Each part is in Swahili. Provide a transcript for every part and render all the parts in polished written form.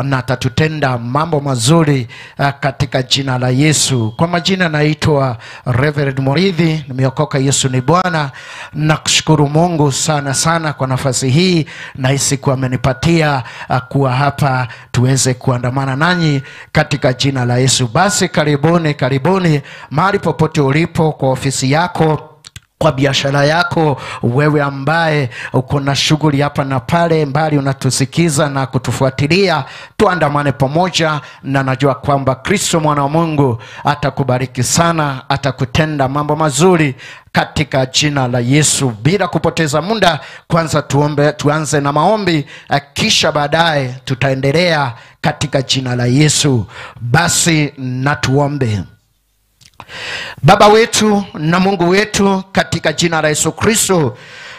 na atatutenda mambo mazuri katika jina la Yesu. Kwa majina naitwa Reverend Muriithi, nimeokoka, Yesu ni Bwana. Nakushukuru Mungu sana sana kwa nafasi hii na hii siku amenipatia kuwa hapa tuweze kuandamana nanyi katika jina la Yesu. Basi karibuni, karibuni mahali popote ulipo, kwa ofisi yako, kwa biashara yako, wewe ambaye uko na shughuli hapa na pale mbali unatusikiza na kutufuatilia, tuandamane pamoja, na najua kwamba Kristo mwana wa Mungu atakubariki sana, atakutenda mambo mazuri katika jina la Yesu. Bila kupoteza muda, kwanza tuombe, tuanze na maombi, kisha baadaye tutaendelea katika jina la Yesu. Basi na tuombe. Baba wetu na Mungu wetu, katika jina la Yesu Kristo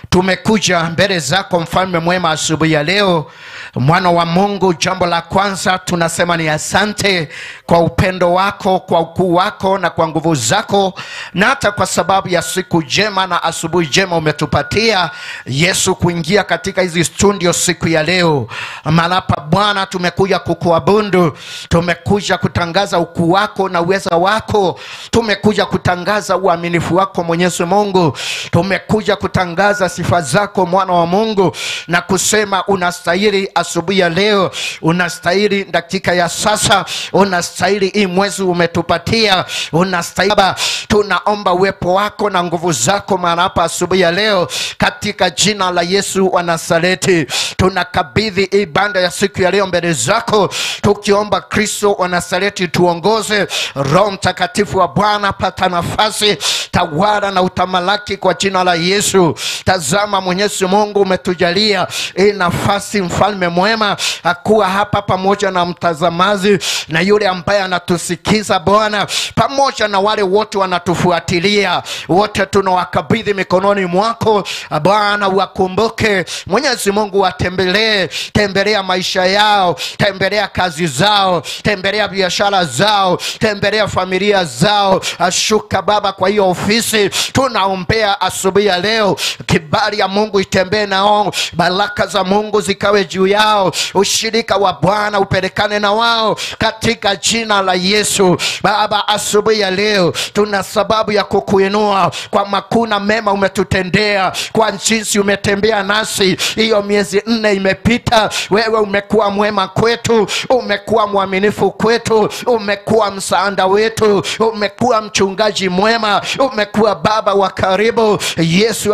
tumekuja mbele zako mfalme mwema asubuhi ya leo. Mwana wa Mungu, jambo la kwanza tunasema ni asante kwa upendo wako, kwa ukuu wako na kwa nguvu zako, na hata kwa sababu ya siku njema na asubuhi njema umetupatia Yesu kuingia katika hizi studio siku ya leo. Malapa Bwana, tumekuja kukuabudu, tumekuja kutangaza ukuu wako na uweza wako, tumekuja kutangaza uaminifu wako Mwenyezi Mungu, tumekuja kutangaza sifa zako mwana wa Mungu na kusema unastahili asubuhi ya leo, unastahili dakika ya sasa, unastahili hii mwezi umetupatia, unastahili. Tunaomba uwepo wako na nguvu zako mahali hapa asubuhi ya leo katika jina la Yesu wa Nazareti. Tunakabidhi ibada ya siku ya leo mbele zako, tukiomba Kristo wa Nazareti tuongoze. Roho Mtakatifu wa Bwana, pata nafasi, tawala na utamalaki kwa jina la Yesu. Tazama Mwenyezi Mungu, umetujalia hii nafasi mfalme mwema akuwa hapa pamoja na mtazamaji na yule ambaye anatusikiza Bwana, pamoja na wale wote wanatufuatilia, wote tunawakabidhi mikononi mwako Bwana. Wakumbuke Mwenyezi Mungu, watembelee, tembelea maisha yao, tembelea kazi zao, tembelea biashara zao, tembelea familia zao. Ashuka Baba kwa hiyo ofisi tunaombea asubuhi ya leo, kibali ya Mungu itembee nao, baraka za Mungu zikawe juu yao, ushirika wa Bwana upelekane na wao katika jina la Yesu. Baba, asubuhi ya leo tuna sababu ya kukuinua kwa makuna mema umetutendea, kwa jinsi umetembea nasi. Hiyo miezi 4 imepita, wewe umekuwa mwema kwetu, umekuwa mwaminifu kwetu, umekuwa msaada wetu, umekuwa mchungaji mwema, umekuwa baba wa karibu. Yesu,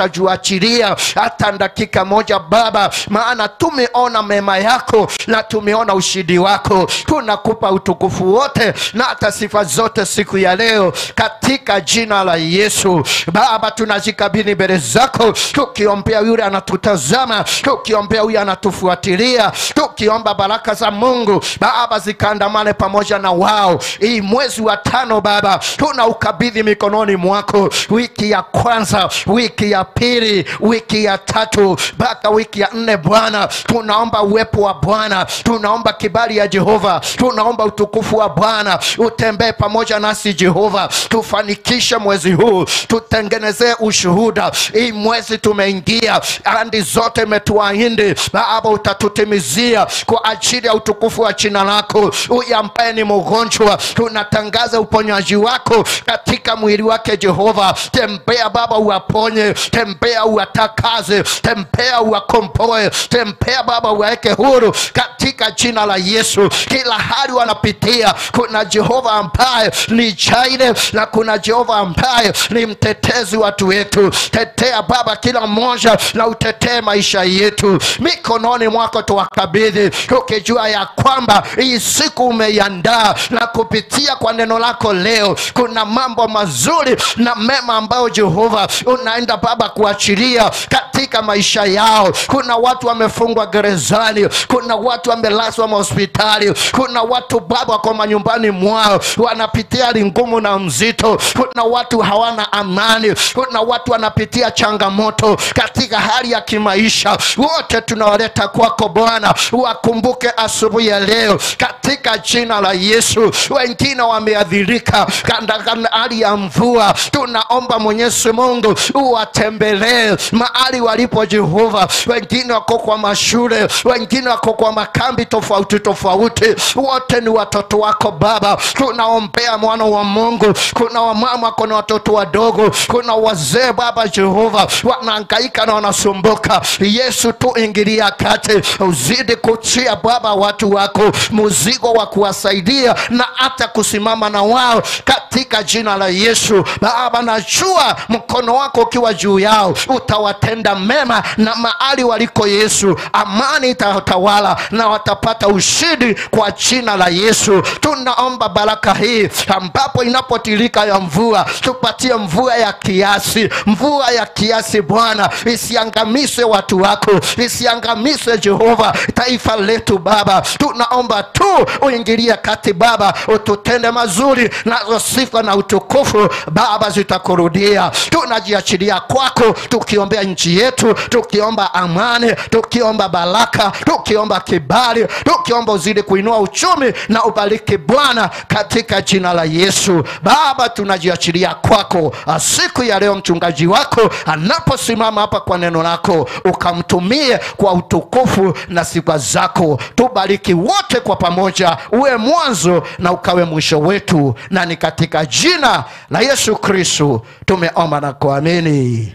hautajuachilia hata dakika moja Baba, maana tumeona mema yako na tumeona ushindi wako. Tunakupa utukufu wote na hata sifa zote siku ya leo katika jina la Yesu. Baba, tunajikabidhi mbele zako, tukiombea yule anatutazama, tukiombea yule anatufuatilia, tukiomba baraka za Mungu Baba zikaandamane pamoja na wao. Hii mwezi wa 5 Baba tunaukabidhi mikononi mwako, wiki ya kwanza, wiki ya pili, wiki ya 3 mpaka wiki ya 4 Bwana, tunaomba uwepo wa Bwana, tunaomba kibali ya Jehova, tunaomba utukufu wa Bwana utembee pamoja nasi Jehova. Tufanikishe mwezi huu, tutengenezee ushuhuda. Hii mwezi tumeingia, ahadi zote umetuahidi Baba utatutimizia kwa ajili ya utukufu wa jina lako. Huyu ambaye ni mgonjwa, tunatangaza uponyaji wako katika mwili wake Jehova. Tembea Baba uwaponye, tembea uwatakaze, tembea uwakomboe, tembea Baba uwaeke huru katika jina la Yesu. Kila hali wanapitia, kuna Jehova ambaye ni Jireh na kuna Jehova ambaye ni mtetezi watu wetu. Tetea Baba kila mmoja na utetee maisha yetu. Mikononi mwako tuwakabidhi, tukijua ya kwamba hii siku umeiandaa, na kupitia kwa neno lako leo kuna mambo mazuri na mema ambayo Jehova unaenda Baba kuachilia katika maisha yao. Kuna watu wamefungwa gerezani, kuna watu wamelazwa hospitali, kuna watu Baba kwa manyumbani mwao wanapitia hali ngumu na mzito, kuna watu hawana amani, kuna watu wanapitia changamoto katika hali ya kimaisha. Wote tunawaleta kwako Bwana, Uwakumbuke asubuhi ya leo katika jina la Yesu. Wengine wameadhirika katika hali ya mvua, tunaomba Mwenyezi Mungu uwatembelee mahali walipo Jehova. Wengine wako kwa mashule, wengine wako kwa makambi tofauti tofauti, wote ni watoto wako Baba. Tunaombea mwana wa Mungu, kuna wamama, kuna watoto wadogo, kuna wazee Baba Jehova, wanahangaika na wanasumbuka. Yesu, tuingilia kati, uzidi kutia Baba watu wako mzigo wa kuwasaidia na hata kusimama na wao katika jina la Yesu. Baba, najua mkono wako ukiwa juu yao utawatenda mema, na mahali waliko Yesu amani itatawala na watapata ushindi kwa jina la Yesu. Tunaomba baraka hii ambapo inapotilika ya mvua, tupatie mvua ya kiasi, mvua ya kiasi Bwana, isiangamize watu wako, isiangamize Jehova taifa letu Baba. Tunaomba tu uingilie kati Baba, ututende mazuri, na sifa na utukufu Baba zitakurudia. Tunajiachilia kwako, tukiombea nchi yetu, tukiomba amani, tukiomba baraka, tukiomba kibali, tukiomba uzidi kuinua uchumi na ubariki Bwana katika jina la Yesu. Baba, tunajiachilia kwako siku ya leo, mchungaji wako anaposimama hapa kwa neno lako, ukamtumie kwa utukufu na sifa zako. Tubariki wote kwa pamoja, uwe mwanzo na ukawe mwisho wetu, na ni katika jina la Yesu Kristo tumeomba na kuamini.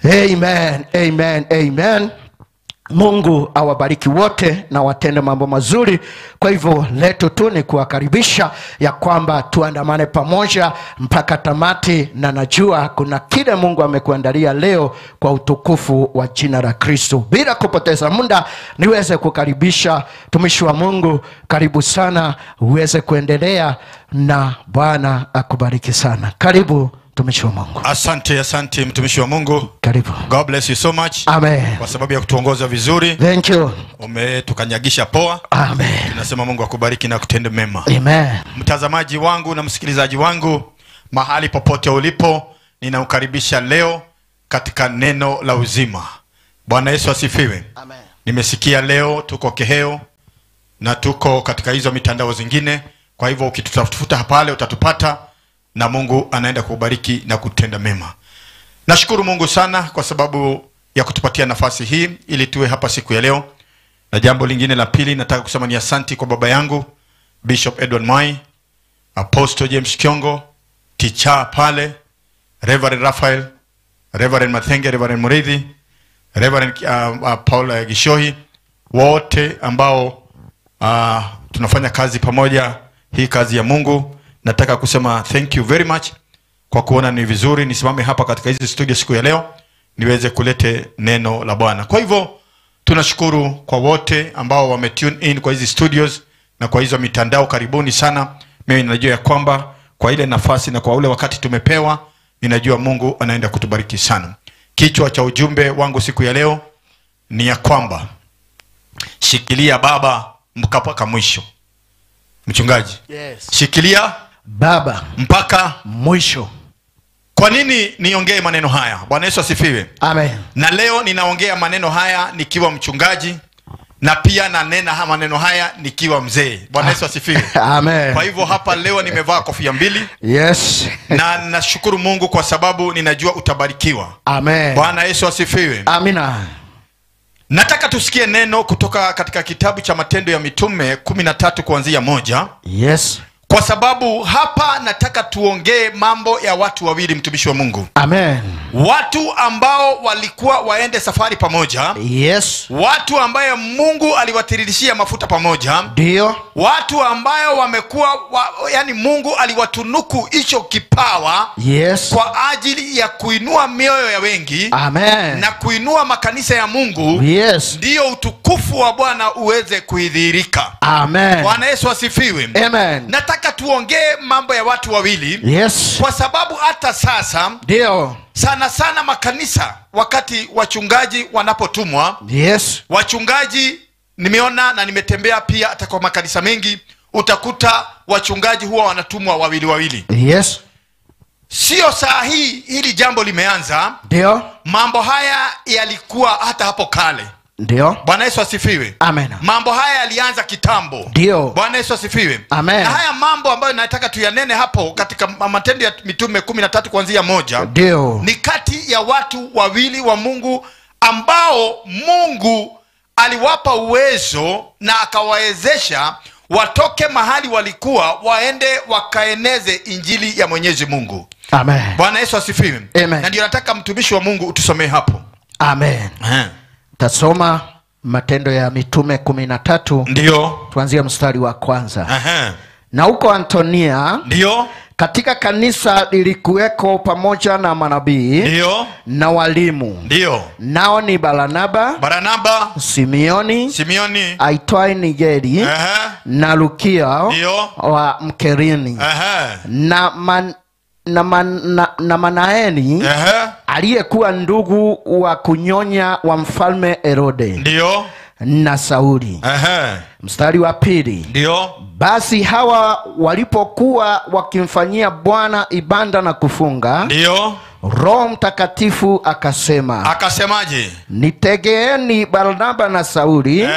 Amen, amen, amen. Mungu awabariki wote na watende mambo mazuri. Kwa hivyo letu tu ni kuwakaribisha ya kwamba tuandamane pamoja mpaka tamati, na najua kuna kile Mungu amekuandalia leo kwa utukufu wa jina la Kristo. Bila kupoteza muda, niweze kukaribisha mtumishi wa Mungu. Karibu sana, uweze kuendelea na Bwana akubariki sana. Karibu mtumishi wa Mungu. Asante, asante mtumishi wa Mungu. Karibu. God bless you so much. Amen. Kwa sababu ya kutuongoza vizuri. Thank you. Umetukanyagisha poa. Amen. Tunasema Mungu akubariki na kutende mema. Amen. Mtazamaji wangu na msikilizaji wangu, mahali popote ulipo, ninakukaribisha leo katika neno la uzima. Bwana Yesu asifiwe. Amen. Nimesikia leo tuko Keheo na tuko katika hizo mitandao zingine. Kwa hivyo ukitutafuta pale utatupata, na Mungu anaenda kubariki na kutenda mema. Nashukuru Mungu sana kwa sababu ya kutupatia nafasi hii ili tuwe hapa siku ya leo. Na jambo lingine la pili nataka kusema ni asanti kwa baba yangu Bishop Edward Mwai, Apostle James Kiongo, Ticha pale, Reverend Raphael, Reverend Mathenge, Reverend Murithi, Reverend Paul Gishohi, wote ambao tunafanya kazi pamoja hii kazi ya Mungu. Nataka kusema thank you very much kwa kuona ni vizuri nisimame hapa katika hizi studio siku ya leo niweze kulete neno la Bwana. Kwa hivyo tunashukuru kwa wote ambao wame tune in kwa hizi studios na kwa hizo mitandao. Karibuni sana. Mimi ninajua ya kwamba kwa ile nafasi na kwa ule wakati tumepewa, ninajua Mungu anaenda kutubariki sana. Kichwa cha ujumbe wangu siku ya leo ni ya kwamba shikilia Baba mpaka mwisho. Mchungaji. Yes. Shikilia Baba mpaka mwisho. Kwa nini niongee maneno haya? Bwana Yesu asifiwe. Amen. Na leo ninaongea maneno haya nikiwa mchungaji, na pia nanena maneno haya nikiwa mzee. Bwana Yesu asifiwe. Amen. Kwa hivyo hapa leo nimevaa kofia mbili. Yes. Na nashukuru Mungu kwa sababu ninajua utabarikiwa. Amen. Bwana Yesu asifiwe. Amina. Nataka tusikie neno kutoka katika kitabu cha Matendo ya Mitume 13 kuanzia 1. Yes. Kwa sababu hapa nataka tuongee mambo ya watu wawili, mtumishi wa Mungu. Amen. Watu ambao walikuwa waende safari pamoja. Yes. Watu ambaye Mungu aliwatiririshia mafuta pamoja. Ndio. Watu ambayo wamekuwa yani Mungu aliwatunuku hicho kipawa. Yes. Kwa ajili ya kuinua mioyo ya wengi. Amen. Na kuinua makanisa ya Mungu. Yes. Ndio utukufu wa Bwana uweze kuidhihirika. Amen. Bwana Yesu asifiwe. Amen. Nataka tuongee mambo ya watu wawili. Yes. Kwa sababu hata sasa ndio sana sana makanisa wakati wachungaji wanapotumwa. Yes. Wachungaji nimeona na nimetembea pia hata kwa makanisa mengi, utakuta wachungaji huwa wanatumwa wawili wawili. Yes. Sio saa hii hili jambo limeanza. Ndio. Mambo haya yalikuwa hata hapo kale. Ndio. Bwana Yesu asifiwe. Amen. Mambo haya yalianza kitambo. Ndio. Bwana Yesu asifiwe. Amen. Na haya mambo ambayo nataka tuyanene hapo katika Matendo ya Mitume 13 kuanzia 1. Ndio. Ni kati ya watu wawili wa Mungu ambao Mungu aliwapa uwezo na akawawezesha watoke mahali walikuwa waende wakaeneze injili ya Mwenyezi Mungu. Amen. Bwana Yesu asifiwe. Amen. Na ndio nataka mtumishi wa Mungu utusomee hapo. Amen. Tasoma Matendo ya Mitume 13. Ndio. Tuanzie mstari wa kwanza. Na huko Antonia, ndio, katika kanisa lilikuweko pamoja na manabii, ndio, na walimu, ndio, nao ni Barnaba, Simeoni aitwaye Nigeri, na Lukia wa Mkerini, na Manaeni aliyekuwa ndugu wa kunyonya wa mfalme Herode, ndio, na Sauli. Mstari wa pili. Ndio. Basi hawa walipokuwa wakimfanyia Bwana ibada na kufunga, ndio, Roho Mtakatifu akasema. Akasemaje? Nitegeeni Barnaba na Sauli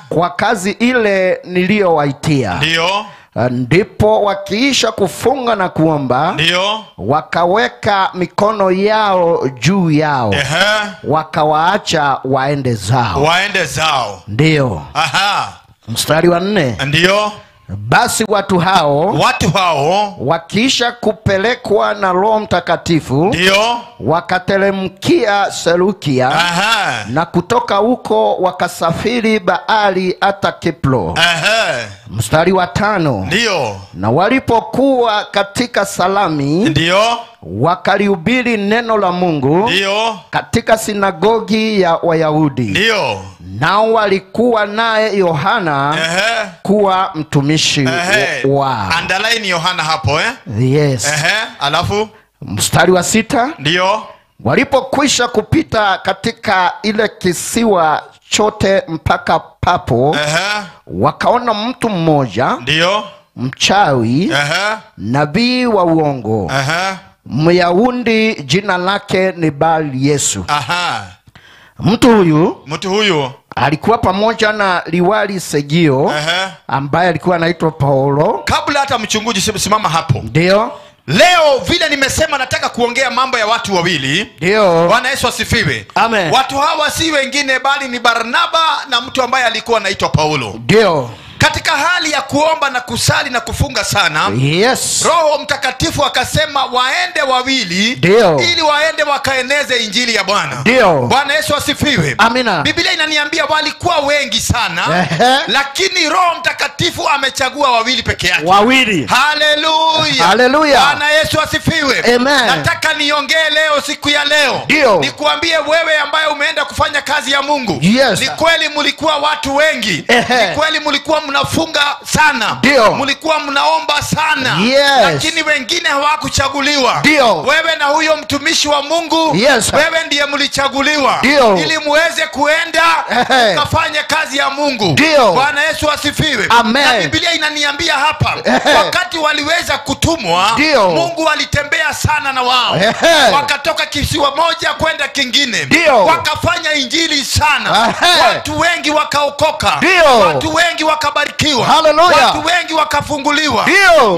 kwa kazi ile niliyowaitia. Ndio. Ndipo wakiisha kufunga na kuomba, ndio, wakaweka mikono yao juu yao, wakawaacha waende zao. Waende zao. Ndio. Mstari wa 4. Ndio. Basi watu hao wakiisha kupelekwa na Roho Mtakatifu, ndio, wakatelemkia Selukia, na kutoka huko wakasafiri bahari hata Kipro. Mstari wa 5. Ndio. Na walipokuwa katika Salami, ndio, wakalihubiri neno la Mungu, ndio, katika sinagogi ya Wayahudi. Ndio. Nao walikuwa naye Yohana kuwa mtumishi wao. Underline Yohana hapo, eh? Yes. Alafu mstari wa 6. Ndio. Walipokwisha kupita katika ile kisiwa chote mpaka Papo, wakaona mtu mmoja, ndio, mchawi, nabii wa uongo, Myahudi, jina lake ni Bali Yesu. Mtu huyu alikuwa pamoja na liwali Sergio, ambaye alikuwa anaitwa Paulo. Kabla hata mchunguji, simama hapo. Ndio. Leo vile nimesema nataka kuongea mambo ya watu wawili. Ndio. Bwana Yesu asifiwe. Amen. Watu hawa si wengine bali ni Barnaba na mtu ambaye alikuwa anaitwa Paulo. Ndio. Katika hali ya kuomba na kusali na kufunga sana, yes, Roho Mtakatifu akasema waende wawili, ndio, ili waende wakaeneze injili ya Bwana. Ndio. Bwana Yesu asifiwe. Amina. Biblia inaniambia walikuwa wengi sana, lakini Roho Mtakatifu amechagua wawili peke yake. Wawili. Haleluya. Haleluya. Bwana Yesu asifiwe. Amen. Nataka niongee leo, siku ya leo, nikuambie wewe ambaye umeenda kufanya kazi ya Mungu. Yes. Ni kweli mlikuwa watu wengi. Ni kweli mlikuwa mnafunga sana, mlikuwa mnaomba sana, yes, lakini wengine hawakuchaguliwa. Ndio. Wewe na huyo mtumishi wa Mungu, yes, wewe ndiye mlichaguliwa ili muweze kuenda mkafanye kazi ya Mungu. Bwana Yesu asifiwe. Amen. Na Biblia inaniambia hapa, wakati waliweza kutumwa, Ndio, Mungu alitembea sana na wao. Wakatoka kisiwa moja kwenda kingine, wakafanya injili sana. Watu wengi wakaokoka, watu wengi wakabarikiwa, watu wengi wakafunguliwa,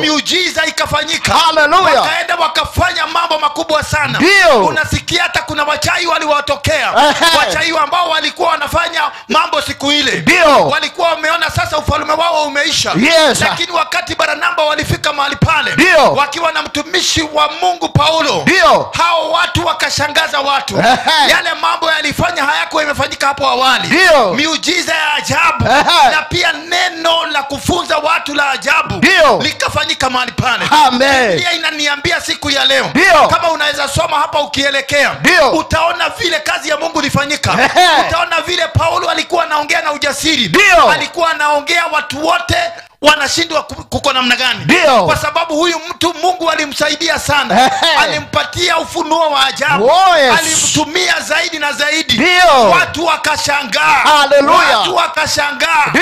miujiza ikafanyika. Hallelujah. Wakaenda wakafanya mambo makubwa sana. Unasikia hata kuna wachai waliwatokea, wachai ambao walikuwa wanafanya mambo siku ile, walikuwa wameona sasa ufalme wao umeisha. Yes. Lakini wakati Barnaba walifika mahali pale, wakiwa na mtumishi wa Mungu Paulo, hao watu wakashangaza watu. Yale mambo yalifanya hayakuwa imefanyika hapo awali. Miujiza ya ajabu, na pia neno la kufunza watu la ajabu likafanyika mahali pale. Amen. Biblia inaniambia siku ya leo, kama unaweza soma hapa ukielekea, utaona vile kazi ya Mungu ilifanyika. Utaona vile Paulo alikuwa anaongea na ujasiri. Alikuwa anaongea watu wote wanashindwa kuko namna gani, kwa sababu huyu mtu Mungu alimsaidia sana, alimpatia ufunuo wa ajabu, alimtumia zaidi na zaidi. Watu wakashangaa. Watu wakashangaa.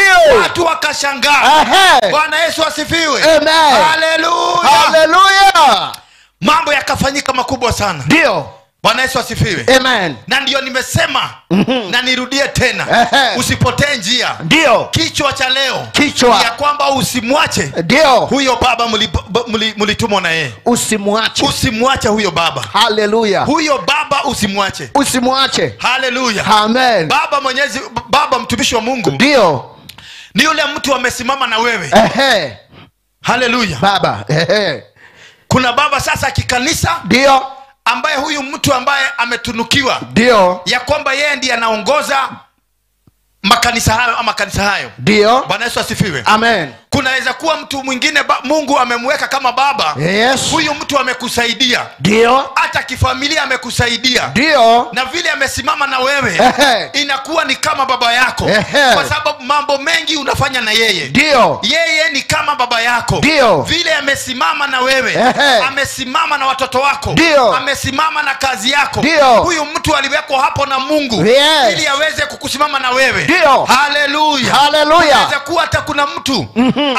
Watu wakashangaa. Bwana Yesu asifiwe. Amen. Haleluya. Haleluya. Mambo yakafanyika makubwa sana. Ndio. Bwana Yesu asifiwe. Amen. Na ndio nimesema na nirudie tena, usipotee njia. Ndio. Kichwa cha leo Kichwa. ni ya kwamba usimwache Ndio. huyo baba mlitumwa na yeye. Usimwache. Usimwache huyo baba. Haleluya. Huyo baba usimwache. Usimwache. Haleluya. Amen. Baba Mwenyezi, baba mtumishi wa Mungu. Ndio. Ni yule mtu amesimama na wewe. Ehe. Haleluya. Baba. Ehe. Kuna baba sasa kikanisa. Ndio. Ambaye huyu mtu ambaye ametunukiwa. Ndio. Ya kwamba yeye ndiye anaongoza makanisa hayo ama kanisa hayo. Ndio. Bwana Yesu asifiwe. Amen. Kunaweza kuwa mtu mwingine Mungu amemweka kama baba. Yes. Huyu mtu amekusaidia. Ndio. Hata kifamilia amekusaidia. Ndio. Na vile amesimama na wewe, Ehe. inakuwa ni kama baba yako. Ehe. Kwa sababu mambo mengi unafanya na yeye. Ndio. Yeye ni kama baba yako. Ndio. Vile amesimama na wewe, Ehe. amesimama na watoto wako. Ndio. Amesimama na kazi yako. Ndio. Huyu mtu aliwekwa hapo na Mungu, Yes. ili aweze kukusimama na wewe. Ndio. Haleluya. Haleluya. Inaweza kuwa hata kuna mtu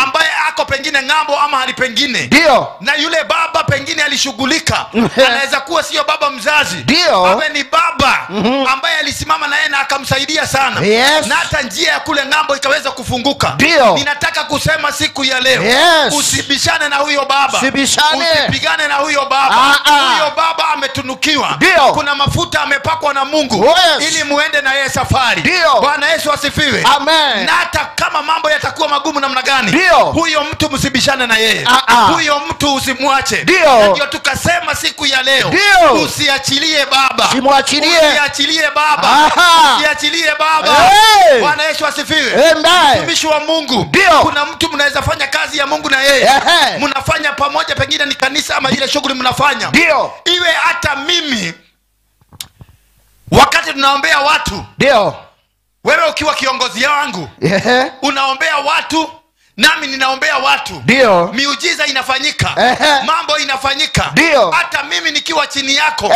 ambaye ako pengine ng'ambo ama hali pengine. Ndio. Na yule baba pengine alishughulika. Anaweza kuwa sio baba mzazi. Ndio. Awe ni baba ambaye alisimama na yeye na akamsaidia sana. Yes. Na hata njia ya kule ng'ambo ikaweza kufunguka. Ndio. Ninataka kusema siku ya leo, Yes. usibishane na huyo baba. Usibishane. Usipigane na huyo baba. Huyo baba ametunukiwa. Ndio. Kuna mafuta amepakwa na Mungu, Yes. ili muende na yeye safari. Ndio. Bwana Yesu asifiwe. Amen. Na hata kama mambo yatakuwa magumu namna gani, Ndio. huyo mtu msibishane na yeye. Huyo mtu usimwache. Ndio. Ndio tukasema siku ya leo, Ndio. usiachilie baba. Usimwachilie. Usiachilie baba. Usiachilie baba. Hey. Bwana Yesu asifiwe. Amen. Mtumishi wa Mungu. Ndio. Kuna mtu mnaweza fanya kazi ya Mungu na yeye. Mnafanya pamoja, pengine ni kanisa ama ile shughuli mnafanya. Ndio. Iwe hata mimi wakati tunaombea watu. Ndio. Wewe ukiwa kiongozi wangu, unaombea watu, nami ninaombea watu. Ndio. Miujiza inafanyika. Mambo inafanyika. Ndio. Hata mimi nikiwa chini yako,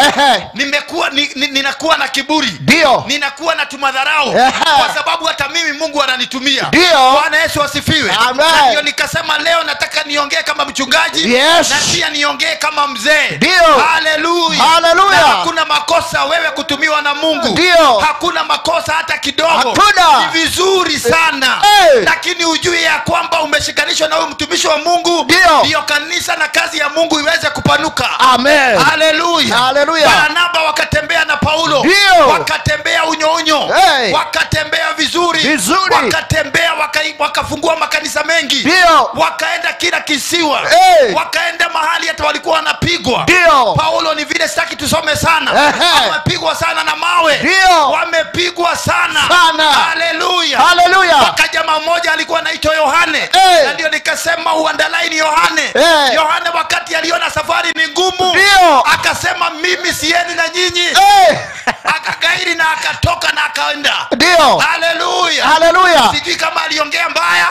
nimekuwa ninakuwa na kiburi. Ndio. Ninakuwa na tumadharau. Kwa sababu hata mimi Mungu ananitumia. Ndio. Bwana Yesu asifiwe. Amen. Na ndio nikasema leo nataka niongee kama mchungaji, Yes. na pia niongee kama mzee. Ndio. Haleluya. Haleluya. Hakuna makosa wewe kutumiwa na Mungu. Ndio. Hakuna makosa hata kidogo. Hakuna. Ni vizuri sana. Hey. Lakini ujue ya kwamba umeshikanishwa na huyu mtumishi wa Mungu, Ndio. kanisa na kazi ya Mungu iweze kupanuka. Amen. Haleluya. Haleluya. Barnaba wakatembea na Paulo. Ndio. Wakatembea unyo. Hey. Wakatembea vizuri. Wakatembea wakafungua makanisa mengi. Ndio. Wakaenda kila kisiwa. Hey. Wakaenda mahali hata walikuwa wanapigwa. Ndio. Paulo ni vile sitaki tusome sana. Wamepigwa sana na mawe. Ndio. Wamepigwa sana. Haleluya. Haleluya. Wakaja jamaa mmoja alikuwa anaitwa Yohane. Hey. Na ndio nikasema uandalai Yohane. Hey. Yohane wakati aliona safari ni ngumu, Ndio. akasema mimi siendi na nyinyi. Hey. Akagairi na akatoka na akaenda. Ndio. Haleluya. Haleluya. Sijui kama aliongea mbaya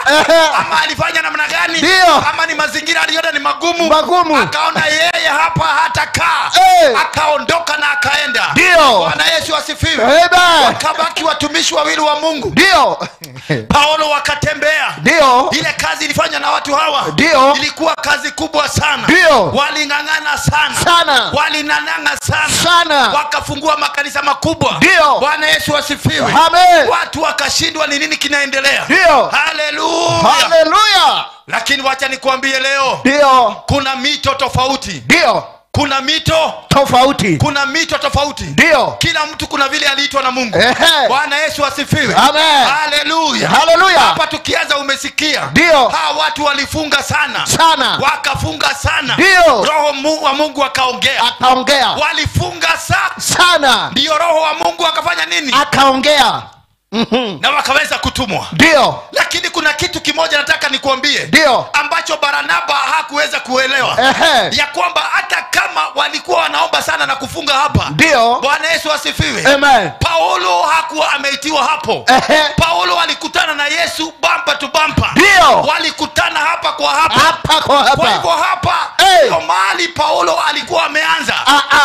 ama alifanya namna gani, Ndio. ama ni mazingira aliona ni magumu. Akaona yeye hapa hatakaa. Hey. Akaondoka na akaenda. Ndio. Bwana Yesu asifiwe. Amen. Wakabaki watumishi wawili wa Mungu. Ndio. Paulo wakatembea. Ndio. Ile kazi ilifanywa na watu hawa, Ndio. ilikuwa kazi kubwa sana. Ndio. Waling'ang'ana sana. Sana. Walinananga sana. Sana. Wakafungua makanisa makubwa. Ndio. Bwana Yesu asifiwe. Amen. Watu wakashindwa ni nini kinaendelea. Ndio. Haleluya. Haleluya. Lakini wacha nikuambie leo, Ndio. kuna mito tofauti. Ndio. Kuna mito tofauti. Kuna mito tofauti. Ndio. Kila mtu kuna vile aliitwa na Mungu. Bwana Yesu asifiwe. Amen. Haleluya. Haleluya. Hapa tukianza umesikia. Ndio. Hawa watu walifunga sana. Sana. Wakafunga sana. Ndio. Roho wa Mungu akaongea. Akaongea. Walifunga sana. Ndio Roho wa Mungu akafanya nini? Akaongea. Na wakaweza kutumwa. Ndio. Lakini kuna kitu kimoja nataka nikuambie, Ndio. ambacho Barnaba hakuweza kuelewa. Ya kwamba hata kama walikuwa wanaomba sana na kufunga hapa, Ndio. Bwana Yesu asifiwe. Amen. Paulo hakuwa ameitiwa hapo. Paulo alikutana na Yesu bumper to bumper. Ndio. Walikutana hapa kwa hapa. Hapa kwa hapa. Kwa hivyo hapa ndio mahali Paulo alikuwa ameanza.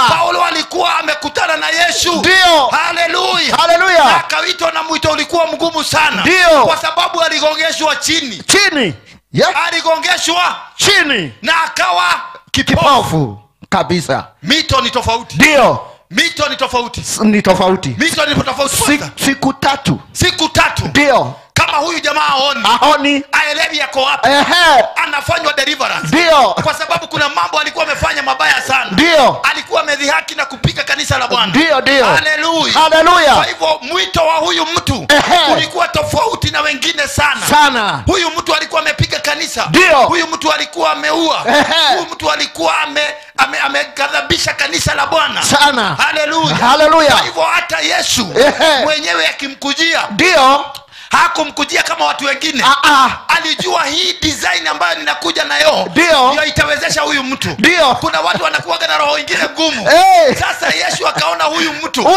Paulo alikuwa amekutana na Yesu. Ndio. Haleluya. Haleluya. Akaitwa na mwito ulikuwa mgumu sana. Ndio. Kwa sababu aligongeshwa chini. Chini. Yeah. Aligongeshwa chini na akawa kipofu kabisa. Mito ni tofauti. Ndio. Mito ni tofauti. Ni tofauti. Mito ni tofauti. Siku tatu. Siku tatu. Ndio. Kama huyu jamaa aoni, aelewi yako wapi, anafanywa deliverance. Ndio. Kwa sababu kuna mambo alikuwa amefanya mabaya sana. Ndio. Alikuwa amedhihaki na kupiga kanisa la Bwana. Ndio, ndio. Haleluya. Haleluya. Kwa hivyo mwito wa huyu mtu ulikuwa tofauti na wengine sana. Sana. Huyu mtu alikuwa amepiga kanisa. Ndio. Huyu mtu alikuwa ameua. Huyu mtu alikuwa ameghadhabisha kanisa la Bwana. Sana. Haleluya. Haleluya. Kwa hivyo hata Yesu mwenyewe akimkujia, ndio, hakumkujia kama watu wengine. Alijua hii design ambayo ninakuja nayo ndio itawezesha huyu mtu. Ndio. Kuna watu wanakuwa na roho nyingine ngumu. Sasa Yesu akaona huyu mtu,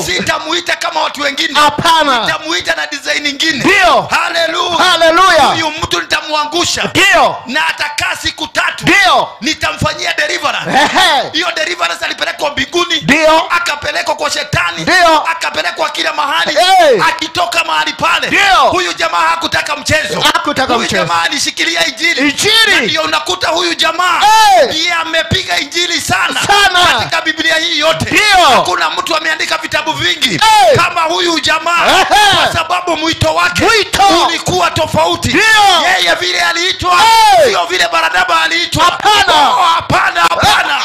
sitamuita kama watu wengine. Hapana. Nitamuita na design nyingine. Ndio. Haleluya. Haleluya. Huyu mtu nitamuangusha. Ndio. Na atakaa siku tatu. Ndio. Nitamfanyia deliverance. Hiyo deliverance alipelekwa mbinguni. Ndio. Akapelekwa kwa shetani. Ndio. Akapelekwa kila mahali. Akitoka mahali pale, huyu jamaa hakutaka mchezo. Hakutaka huyu mchezo. Jamaa alishikilia injili. Injili. Ndio unakuta huyu jamaa ndiye amepiga injili sana, sana katika Biblia hii yote. Hakuna mtu ameandika vitabu vingi kama huyu jamaa, kwa sababu mwito wake ulikuwa tofauti. Yeye vile aliitwa sio vile Barnaba aliitwa. Hapana. Hapana, hapana.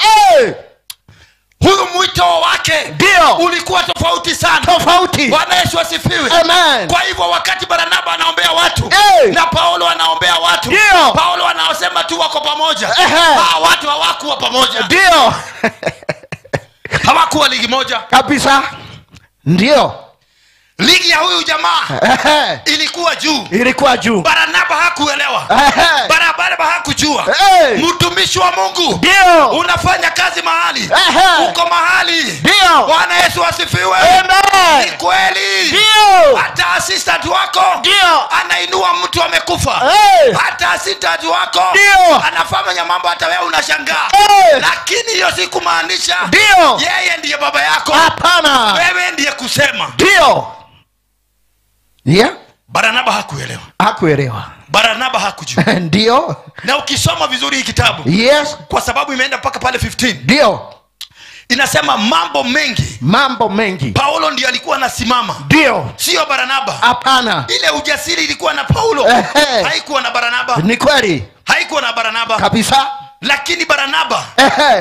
Huyu mwito wake ulikuwa tofauti sana. Tofauti. Bwana Yesu asifiwe. Amen. Kwa hivyo wakati Barnaba anaombea watu na Paulo anaombea watu, Paulo anaosema tu wako pamoja. Hawa watu hawakuwa pamoja. Ndio. Hawakuwa ligi moja. Kabisa. Ndio. Ligi ya huyu jamaa ilikuwa juu. Ilikuwa juu. Barnaba hakuelewa. Barnaba hakujua. Mtumishi wa Mungu, ndio, unafanya kazi mahali. Uko mahali. Ndio. Bwana Yesu asifiwe. Amen. Ni kweli. Ndio. Hata assistant wako, ndio, anainua mtu amekufa. Hata assistant wako, ndio, anafanya mambo hata wewe unashangaa. Lakini hiyo si kumaanisha ndio yeye ndiye baba yako. Hapana. Wewe ndiye kusema. Ndio. Yeah. Barnaba hakuelewa. Hakuelewa. Barnaba hakujua. Ndio. Na ukisoma vizuri hii kitabu, yes, kwa sababu imeenda mpaka pale 15. Ndio. Inasema mambo mengi. Mambo mengi. Paulo ndiye alikuwa anasimama. Ndio. Sio Barnaba. Hapana. Ile ujasiri ilikuwa na Paulo. Haikuwa na Barnaba. Ni kweli. Haikuwa na Barnaba. Kabisa. Lakini Barnaba,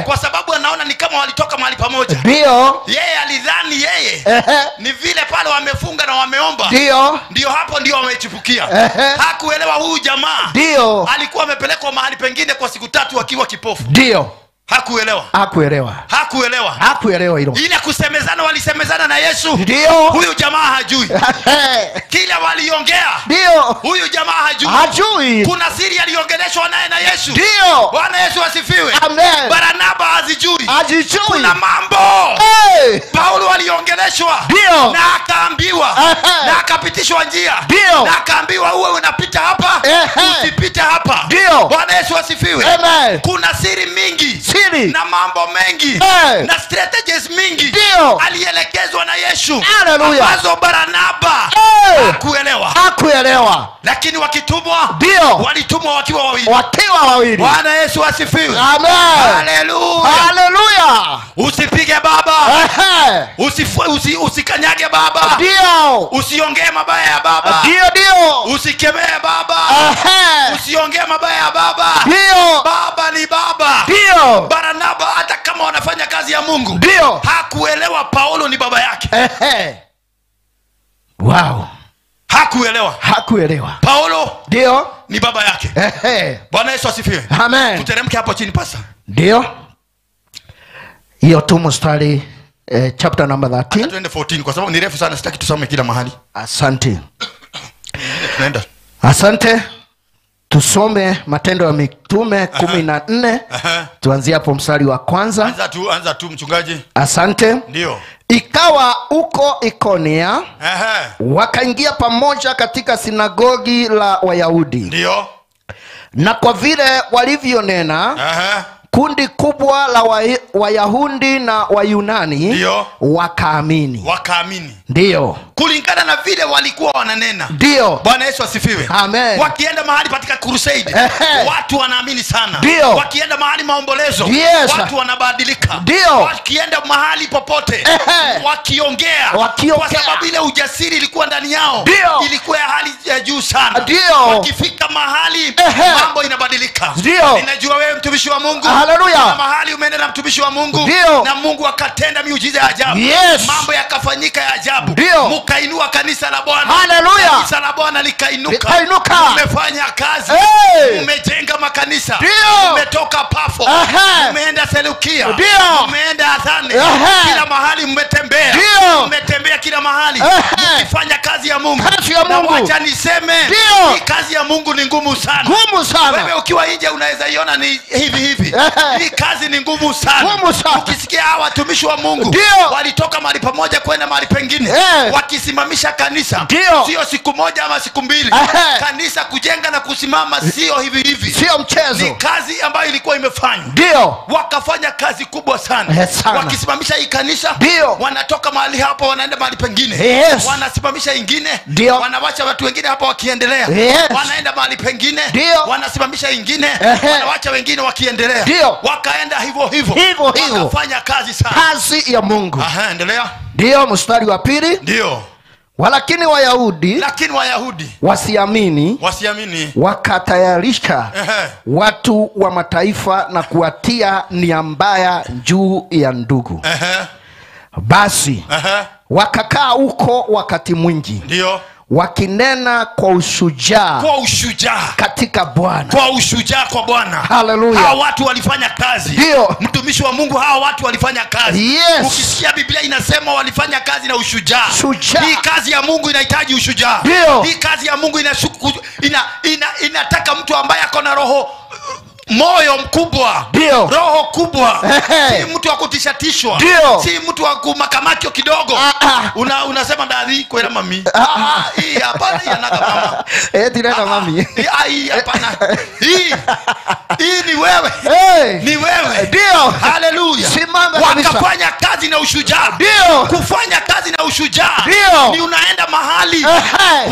kwa sababu anaona ni kama walitoka mahali pamoja. Ndio. Yeye alidhani yeye ni vile pale wamefunga na wameomba. Ndio. Ndio hapo ndio wamechipukia. Hakuelewa huyu jamaa. Ndio. Alikuwa amepelekwa mahali pengine kwa siku tatu akiwa kipofu. Ndio. Hakuelewa. Hakuelewa. Hakuelewa. Hakuelewa hilo. Ile kusemezana walisemezana na Yesu. Ndio. Huyu jamaa hajui. Kila waliongea. Ndio. Huyu jamaa hajui. Hajui. Kuna siri aliongeleshwa naye na Yesu. Ndio. Bwana Yesu asifiwe. Amen. Barnaba hazijui. Hajui. Kuna mambo. Paulo aliongeleshwa. Ndio. Na akaambiwa. Na akapitishwa njia. Ndio. Na akaambiwa uwe unapita hapa, usipite hapa. Ndio. Bwana Yesu asifiwe. Amen. Kuna siri mingi. Na mambo mengi. Na strategies mingi. Ndio. Alielekezwa na Yesu. Haleluya. Ambazo Barnaba hakuelewa. Hakuelewa. Lakini wakitumwa, ndio, walitumwa wakiwa wawili. Wakiwa wawili. Bwana Yesu asifiwe. Amen. Haleluya. Haleluya. Usipige baba. Usikanyage baba. Ndio. Usiongee mabaya ya baba. Ndio, ndio. Usikemee baba. Usiongee mabaya ya baba. Ndio. Baba ni baba. Ndio. Barnaba hata kama wanafanya kazi ya Mungu, ndio, hakuelewa Paulo ni baba yake. Wow. Hakuelewa. Hakuelewa. Paulo ndio ni baba yake. Bwana Yesu asifiwe. Amen. Tuteremke hapo chini pasa. Ndio. Hiyo tu mstari chapter number 13. Tuende 14 kwa sababu ni refu sana, sitaki tusome kila mahali. Asante. Tunaenda. Asante. Tusome Matendo ya Mitume 14. Tuanzie hapo mstari wa kwanza. Anza tu mchungaji. Asante. Ndio. Ikawa huko Ikonia, wakaingia pamoja katika sinagogi la Wayahudi. Ndio. Na kwa vile walivyonena Kundi kubwa la Wayahudi na Wayunani wakaamini. Wakaamini. Ndio. Kulingana na vile walikuwa wananena. Ndio. Bwana Yesu asifiwe. Amen. Wakienda mahali katika crusade, watu wanaamini sana. Ndio. Wakienda mahali maombolezo, yes, watu wanabadilika. Ndio. Wakienda mahali popote, wakiongea, kwa sababu ile ujasiri ilikuwa ndani yao. Ndio. Ilikuwa ya hali ya juu sana. Ndio. Wakifika mahali, mambo inabadilika. Ndio. Ninajua wewe mtumishi wa Mungu. Haleluya. Na mahali umeenda na mtumishi wa Mungu. Ndio. Na Mungu akatenda miujiza ya ajabu. Yes. Mambo yakafanyika ya ajabu. Ndio. Mkainua kanisa la Bwana. Haleluya. Kanisa la Bwana likainuka. Likainuka. Umefanya kazi. Hey. Umejenga makanisa. Ndio. Umetoka Pafo. Umeenda Seleukia. Ndio. Umeenda Athene. Kila mahali mmetembea. Mmetembea kila mahali. Mkifanya kazi ya Mungu. Kazi ya Mungu. Na wacha niseme, hii kazi ya Mungu ni ngumu sana. Ngumu sana. Wewe ukiwa nje unaweza iona ni hivi hivi. Hii kazi ni ngumu sana. Ngumu sana. Ukisikia hawa watumishi wa Mungu walitoka mahali pamoja kwenda mahali pengine, wakisimamisha kanisa. Sio siku moja ama siku mbili. Kanisa kujenga na kusimama sio hivi hivi. Sio mchezo. Ni kazi ambayo ilikuwa imefanywa. Ndio. Wakafanya kazi kubwa sana. Sana. Wakisimamisha hii kanisa, wanatoka mahali hapo wanaenda mahali pengine. Yes. Wanasimamisha ingine, wanawacha watu wengine hapo wakiendelea. Yes. Wanaenda mahali pengine, wanasimamisha ingine, wanawacha wengine wakiendelea. Wakaenda hivyo hivyo. Wakafanya kazi sana. Kazi ya Mungu. Aha, endelea. Ndio mstari wa pili. Ndio. Walakini Wayahudi, wasiamini, wakatayarisha watu wa mataifa na kuwatia nia mbaya juu ya ndugu. Basi wakakaa huko wakati mwingi. Ndio. Wakinena kwa ushujaa. Kwa ushujaa katika Bwana. Kwa ushujaa kwa Bwana. Haleluya. Hawa watu walifanya kazi. Ndio. Mtumishi wa Mungu, hawa watu walifanya kazi. Yes. Ukisikia Biblia inasema walifanya kazi na ushujaa. Shujaa. Hii kazi ya Mungu inahitaji ushujaa. Ndio. Hii kazi ya Mungu inataka mtu ambaye ako na roho, moyo mkubwa. Ndio. Roho kubwa. Si mtu wa kutishatishwa. Si mtu wa kumakamakio kidogo. Unasema ndani kwela mami. Hii hapana, hii anaka mama. Tirena mami. Hii hapana. Hii ni wewe. Ni wewe. Ndio. Haleluya. Simama kabisa. Wakafanya kazi na ushujaa. Ndio. Kufanya kazi na ushujaa. Ndio. Ni unaenda mahali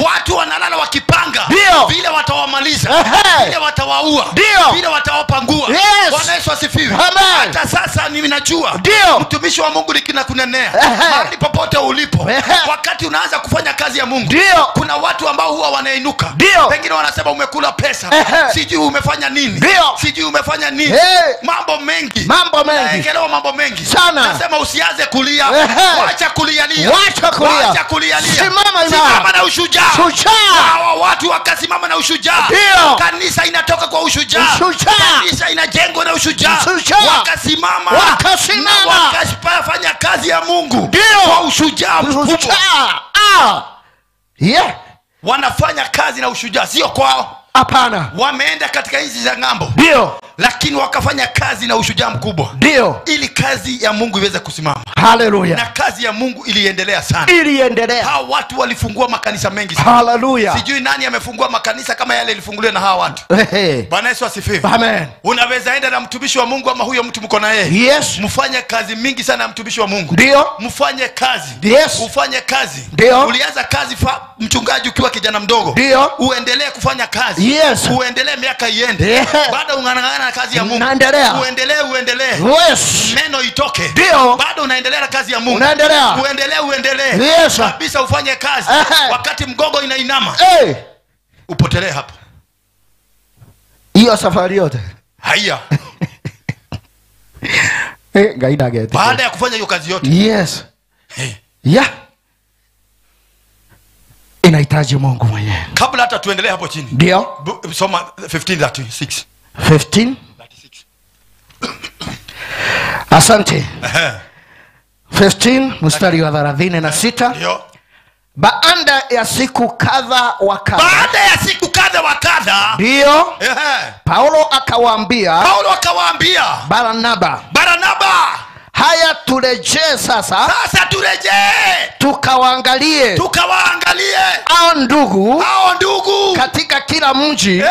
watu wanalala wakipanga vile watawamaliza, vile watawaua, vile watawapangua. Yes. Bwana Yesu asifiwe. Hata sasa mimi najua mtumishi wa Mungu nikinakunenea, mahali popote ulipo, wakati unaanza kufanya kazi ya Mungu, kuna watu ambao huwa wanainuka. Pengine wanasema umekula pesa, sijui umefanya nini, sijui umefanya nini. Mambo mengi. Mambo mengi. Naekelewa mambo mengi sana. Nasema usianze kulia. Wacha kulialia. Wacha kulia. Wacha kulialia. Simama imara. Simama na ushujaa. Hawa watu wakasimama na ushujaa. Kanisa inatoka kwa ushujaa. Kanisa inajengwa na ushujaa. Wakasimama. Wakafanya kazi ya Mungu kwa ushujaa mkubwa. Yeah. Wanafanya kazi na ushujaa, sio kwao. Hapana. Wameenda katika nchi za ng'ambo. Ndio. Lakini wakafanya kazi na ushujaa mkubwa. Ndio. Ili kazi ya Mungu iweze kusimama. Haleluya. Na kazi ya Mungu iliendelea sana. Iliendelea. Hawa watu walifungua makanisa mengi sana. Haleluya. Sijui nani amefungua makanisa kama yale ilifunguliwa na hawa watu. Bwana Yesu asifiwe. Amen. Unaweza enda na mtumishi wa Mungu ama huyo mtu mko na yeye. Yes. Mfanye kazi mingi sana na mtumishi wa Mungu. Ndio. Mfanye kazi. Yes. Ufanye kazi. Ndio. Ulianza kazi mchungaji ukiwa kijana mdogo. Ndio. Uendelee kufanya kazi. Yes. Uendelee miaka iende. Yeah. Bado unang'ang'ana na kazi ya Mungu. Unaendelea. Uendelee. Yes. Meno itoke. Ndio. Bado unaendelea na kazi ya Mungu. Unaendelea. Uendelee. Yes. Kabisa ufanye kazi. Wakati mgogo inainama. Hey. Upotelee hapo. Hiyo safari yote. Haya. Gaida gete. Baada ya kufanya hiyo kazi yote. Yes. Hey. Yeah. Inahitaji Mungu mwenyewe. Kabla hata tuendelee hapo chini. Ndio. Soma 15:36. 15:36. Asante. 15 mstari wa 36. Ndio. Baada ya siku kadha wa kadha. Baada ya siku kadha wa kadha. Ndio. Paulo akawaambia. Paulo akawaambia. Barnaba. Barnaba. Haya, turejee sasa. Sasa turejee. Tukawaangalie. Tukawaangalie. Hao ndugu. Hao ndugu. Katika kila mji. Hey.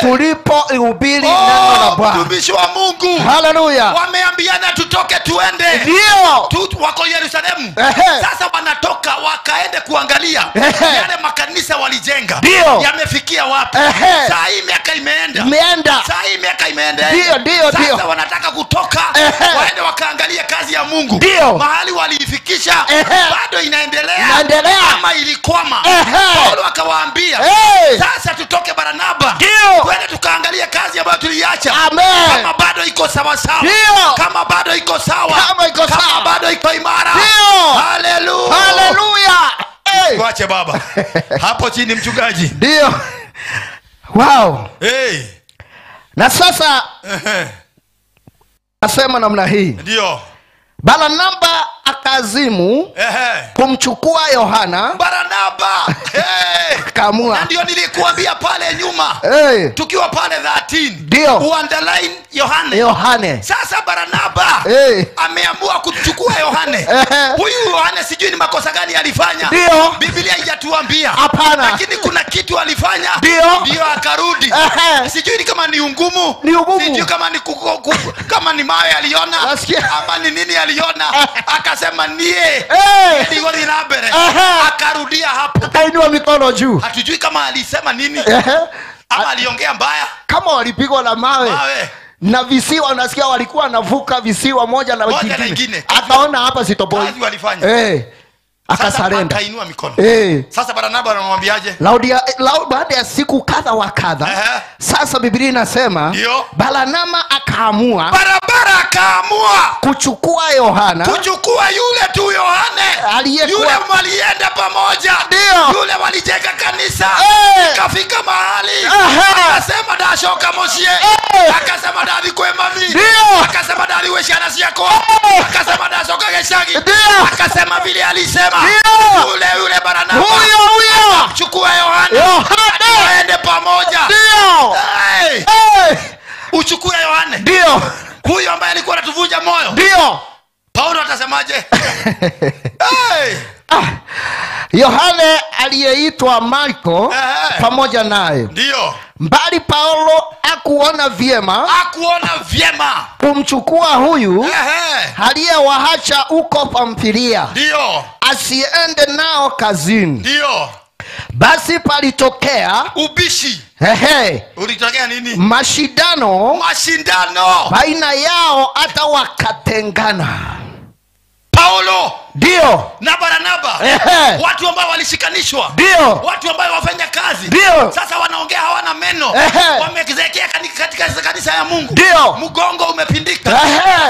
Tulipohubiri neno la Bwana. Mtumishi wa Mungu. Haleluya. Wameambiana tutoke tuende. Ndio. Wako Yerusalemu. Sasa wanatoka wakaende kuangalia yale makanisa walijenga. Yamefikia wapi? Saa hii miaka imeenda. Saa hii miaka imeenda. Ndio. Sasa wanataka kutoka waende wakaangalia kazi ya Mungu. Ndio. Mahali waliifikisha bado inaendelea ama ilikwama. Paulo akawaambia, sasa tutoke Barnaba, twende tukaangalie kazi ambayo tuliacha. Kama bado iko sawa sawa. Kama bado iko sawa. Kama bado iko imara. Haleluya. Haleluya. Tuache baba. Hapo chini mchungaji. Ndio. Wow. Hey. Na sasa nasema namna hii. Ndio. Barnaba akazimu kumchukua Yohana. Barnaba. Akaamua. Na ndio nilikuambia pale nyuma. Tukiwa pale 13. Ndio. Underline Yohane. Yohane. Sasa Barnaba ameamua kuchukua Yohane. Huyu Yohane sijui ni makosa gani alifanya. Ndio. Biblia haijatuambia. Hapana. Lakini kuna kitu alifanya. Ndio akarudi. Sijui ni kama ni ungumu. Sijui kama ni kama ni mawe aliona ama ni nini aliona. Akasema nie. Ndio linabere. Akarudia hapo. Akainua mikono juu. Hatujui kama alisema nini. Ama aliongea mbaya. Kama walipigwa na mawe. Na visiwa, unasikia walikuwa wanavuka visiwa moja na kingine. Akaona hapa sitoboi. Kazi walifanya. Akasarenda. Akainua mikono. Sasa Barnaba anamwambiaje? Baada ya siku kadha wa kadha. Sasa Biblia inasema Barnaba akaamua. Barabara akaamua kuchukua Yohana. Kuchukua yule tu Yohane. Aliyekuwa yule walienda pamoja. Ndio. Yule walijenga kanisa. Ikafika mahali. Akasema dashoka mosie. Akasema dadi kwe mami. Akasema dadi we shana siyako. Akasema dashoka geshagi. Akasema vile alisema. Yule Barnaba. Huyo. Chukua Yohana. Aende pamoja. Ndio. Uchukue Yohane. Ndio. Huyo ambaye alikuwa anatuvunja moyo. Ndio. Paulo atasemaje? Yohane aliyeitwa Marko pamoja naye. Ndio. Mbali Paulo hakuona vyema. Hakuona vyema kumchukua huyu aliyewaacha huko Pamfilia. Ndio. Asiende nao kazini. Ndio. Basi palitokea ubishi. Ulitokea nini? Mashindano. Mashindano baina yao hata wakatengana. Paulo Ndio. na Barnaba, watu ambao walishikanishwa. Ndio. Watu ambao wafanya kazi. Ndio. Sasa wanaongea hawana meno. Wamezeekea katika kanisa ya Mungu. Ndio. Mgongo umepindika.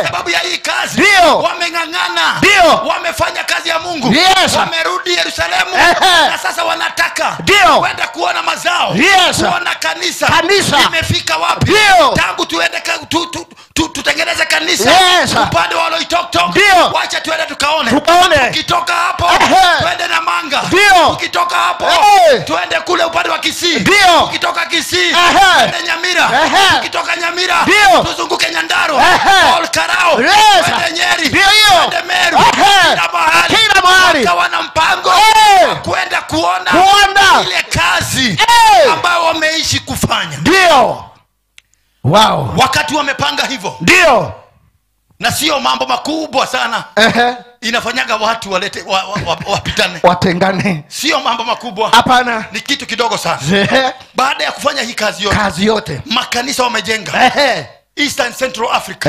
Sababu ya hii kazi. Ndio. Wameng'ang'ana. Ndio. Wamefanya kazi ya Mungu. Yes. Wamerudi Yerusalemu. Na sasa wanataka kwenda kuona mazao. Yes. Kuona kanisa. Kanisa limefika wapi? Ndio. Tangu tuende tutengeneze kanisa. Yes. Upande wa Loitoktok. Wacha tuende tukaone. Tukitoka hapo twende na Manga. Tukitoka hapo twende kule upande wa Kisii. Tukitoka Kisii twende Nyamira. Tukitoka Nyamira tuzunguke Nyandarua, Ol Karao, twende Nyeri, twende Meru. Kila mahali wakawa na mpango kwenda kuona ile kazi ambayo wameishi kufanya. Ndio. Wow. Wakati wamepanga hivyo. Ndio. Na sio mambo makubwa sana. Inafanyaga watu walete wapitane. Watengane. Sio mambo makubwa. Hapana. Ni kitu kidogo sana. Baada ya kufanya hii kazi yote. Kazi yote. Makanisa wamejenga. Eastern Central Africa.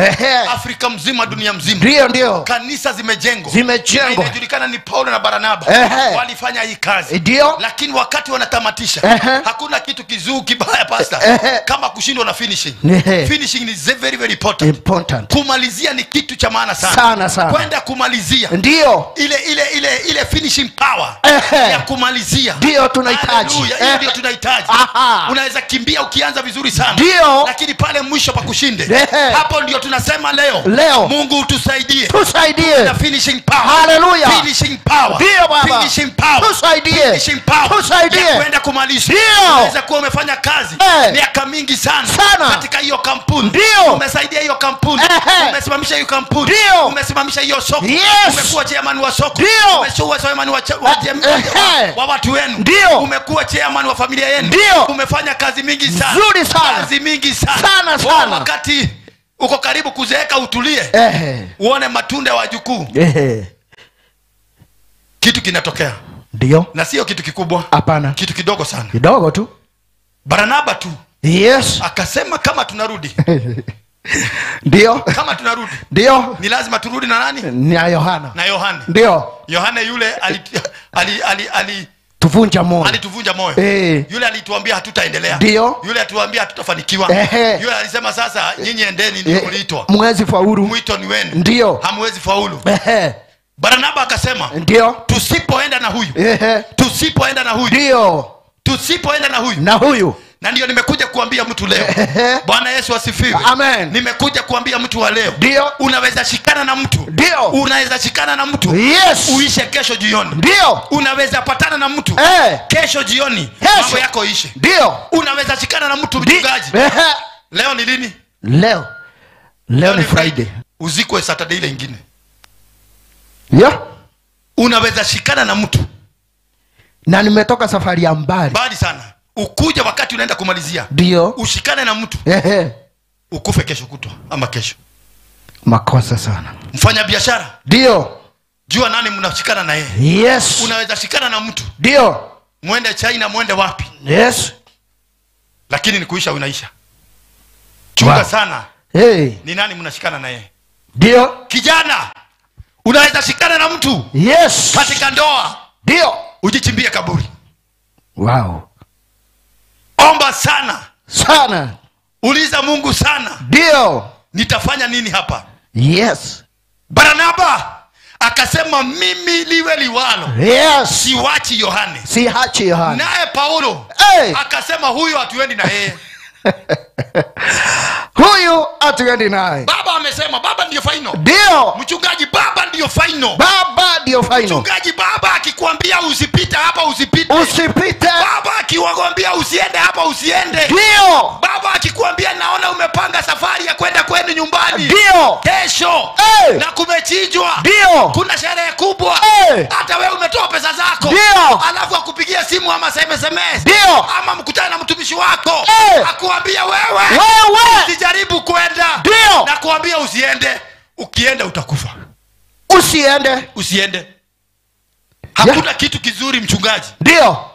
Afrika mzima, dunia mzima. Ndio, ndio. Kanisa zimejengwa. Zimejengwa. Inajulikana ni Paulo na Barnaba. Walifanya hii kazi. Ndio. Lakini wakati wanatamatisha, hakuna kitu kizuri kibaya pastor kama kushindwa na finishing. Finishing is very very important. Important. Kumalizia ni kitu cha maana sana. Sana sana. Kwenda kumalizia. Ndio. Ile finishing power ya kumalizia. Ndio tunahitaji. Haleluya, hiyo ndio tunahitaji. Unaweza kimbia ukianza vizuri sana. Ndio. Lakini pale mwisho pa kushinda ushinde. Hapo ndio tunasema leo, leo Mungu tusaidie, tusaidie na finishing power. Hallelujah. Finishing power. Ndio Baba. Finishing power. Tusaidie. Finishing power. Tusaidie kwenda kumaliza. Unaweza kuwa umefanya kazi miaka mingi sana katika hiyo kampuni. Umesaidia hiyo kampuni. Umesimamisha hiyo kampuni. Umesimamisha hiyo soko. Umekuwa chairman wa soko. Umekuwa chairman wa watu wenu. Umekuwa chairman wa familia yenu. Umefanya kazi mingi sana. Nzuri sana. Kazi mingi sana. Sana sana. Wakati uko karibu kuzeeka utulie. Uone matunda ya wajukuu. Kitu kinatokea. Ndio. Na sio kitu kikubwa. Hapana. Kitu kidogo sana. Kidogo tu. Barnaba tu. Yes. Akasema kama tunarudi. Ndio. Kama tunarudi. Ndio. Ni lazima turudi na nani? Na Yohana. Na Yohana. Ndio. Yohana yule ali tuvunja moyo. Alituvunja moyo. Yule alituambia hatutaendelea. Ndio. Yule alituambia hatutafanikiwa. Yule alisema sasa nyinyi endeni, ndio mliitwa. Mwezi faulu. Mwito ni wenu. Ndio. Hamwezi faulu. Barnaba akasema, ndio, tusipoenda na huyu. Tusipoenda na huyu. Ndio. Tusipoenda na huyu. Na huyu. Na ndio nimekuja kuambia mtu leo. Bwana Yesu asifiwe. Amen. Nimekuja kuambia mtu wa leo. Ndio. Unaweza shikana na mtu. Ndio. Unaweza shikana na mtu. Yes. Uishe kesho jioni. Ndio. Unaweza patana na mtu. Kesho jioni mambo yako ishe. Ndio. Unaweza shikana na mtu mchungaji. Leo ni lini? Leo. Leo ni Friday. Uzikwe Saturday ile nyingine. Yeah. Unaweza shikana na mtu. Na nimetoka safari ya mbali. Mbali sana. Ukuja wakati unaenda kumalizia. Ndio. Ushikane na mtu. Ukufe kesho kutwa ama kesho. Makosa sana. Mfanya biashara. Ndio. Jua nani mnashikana na yeye. Yes. Unaweza shikana na mtu. Ndio. Muende China, muende wapi? Yes. Lakini ni kuisha unaisha. Chunga wow. sana. Hey. Ni nani mnashikana na yeye? Ndio. Kijana, unaweza shikana na mtu. Yes. Katika ndoa. Ndio. Ujichimbie kaburi. Wow. Omba sana. Sana. Uliza Mungu sana. Ndio. Nitafanya nini hapa? Yes. Barnaba akasema mimi liwe liwalo. Yes. Siwachi Yohane. Sihachi Yohane. Naye Paulo akasema huyu hatuendi na yeye. Huyu hatuendi naye. Baba amesema, baba ndio final. Ndio. Mchungaji, baba ndio final. Baba ndio final. Mchungaji, baba akikwambia usipite hapa usipite. Usipite. Baba akikwambia usiende hapa usiende. Ndio. Baba akikwambia naona umepanga safari ya kwenda kwenu nyumbani. Ndio. Kesho. Na kumechinjwa. Ndio. Kuna sherehe kubwa. Hata wewe umetoa pesa zako. Ndio. Alafu akupigia simu ama SMS. Ndio. Ama mkutane na mtumishi wako. Akuambia wewe. Usijaribu kwenda. Ndio. Na kuambia usiende. Ukienda utakufa. Usiende. Usiende. Hakuna kitu kizuri mchungaji. Ndio.